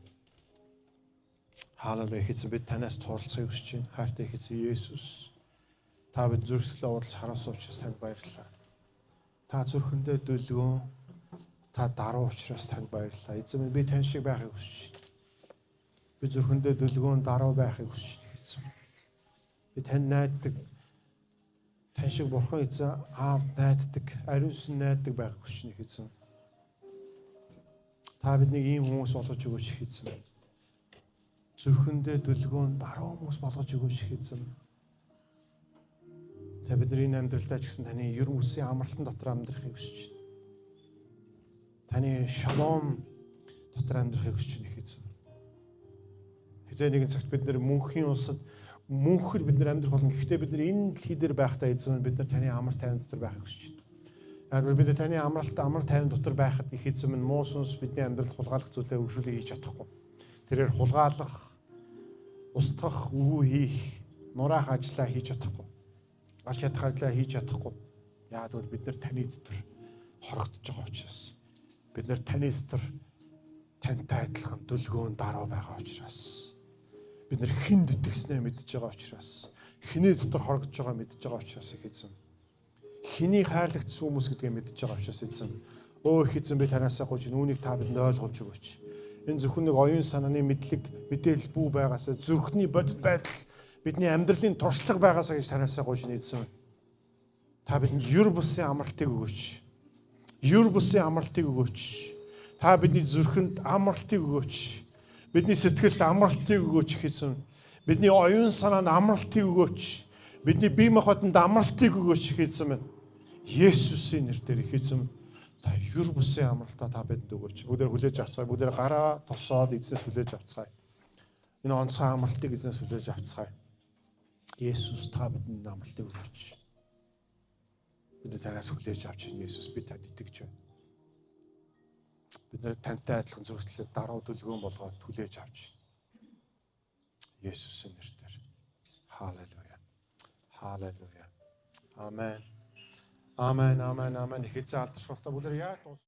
Халелуя, их эзэн, бид танаас суралцахыг хүсэж байна. Хайртай их эзэн Есүс. Та бид зүрхсэлээ уудалж харуулсан учраас танд баярлалаа. Та зүрхэндээ дүлгөөн, та даруй учраас танд баярлалаа. Эзэн минь, би тань шиг байхыг хүсэж байна. Би зүрхэндээ дүлгөөн даруй байхыг хүсэж байна, эзэн. Би танд найддаг. Тань шиг Бурхан эзэн аавд найддаг, ариунсан найддаг байхыг хүсэж байна, эзэн. Та биднийг ийм хүмүүс болгож өгөөч, эзэн. Зүрхэндээ дүлгөөн даруй хүмүүс болгож өгөөч, эзэн. Та бидний энэ амьдралдаа ч гэсэн таны ер үсийн амралтан дотор амьдрахыг хүсэж байна. Таны шалом дотор амьдрахыг хүсэж байна, эзэн. Хизээ нэгэн цагт бид нэр мөнхийн улсад мөнхөр бид нар амьдрах болно. Гэхдээ бид нар энэ дэлхий дээр байхдаа, эзэн, бид нар таны амар тайван дотор байхыг хүсэж байна. Яг бид нар таны амралт, амар тайван дотор байхад, их эзэн минь, муу сүнс бидний амьдрал хулгайлах зүйлээ өргөжүүлээ хийж чадахгүй. Тэрээр хулгайлах, устгах, өвөө хийх, нураах ажлаа хийж чадахгүй. Аль чадах ажлаа хийж чадахгүй. Яг гэвэл бид нар таны дотор хорогдож байгаа учраас, бид нар таны дотор тантай адилхан дүлгөөн даруй байгаа учраас, бид нар хүнд итгэснээ мэдж байгаа учраас, хэний дотор хорогдож байгаа мэдж байгаа учраас, их эзэн, хэний хайрлагдсан хүмүүс гэдгээ мэдж байгаа учраас, эзэн, өө их эзэн, би танаасаа гуйж, үүнийг та бидэнд ойлгуулж өгөөч. Энэ зөвхөн нэг оюун санааны мэдлэг, мэдээлэл бүү байгаасаа зүрхний бодит байдал, бидний амьдралын туршлага байгаасаа гэж танаасаа гуйж, эзэн. Та бидэнд ер бусын амралтыг өгөөч. Ер бусын амралтыг өгөөч. Та бидний зүрхэнд амралтыг өгөөч. Бидний сэтгэлд амралтыг өгөөч, гэсэн. Бидний оюун санаанд амралтыг өгөөч. Бидний бие махбодонд амралтыг өгөөч, гэсэн. Есүсийн нэрээр, их эзэн, та ер бусын амралтаа та бидэнд өгөөч. Бүгдээр хүлээж авцгаая. Бүгдээр гараа тосоод эзнээс хүлээж авцгаая. Энэ онцгой амралтыг эзнээс хүлээж авцгаая. Есүс, та бидэнд амралтыг өгөөч. Бид танаас хүлээж авч байна. Есүс, би танд итгэж байна. Бид нэр тантай адилхан зүрхлээ даруй дүлгөөн болгоод хүлээж авч байна. Есүсийн нэрээр. Халелуя. Халелуя. Амен. Амен, амен, амен. Их эзэн алдаршуултаа бүгдээр яаж дуус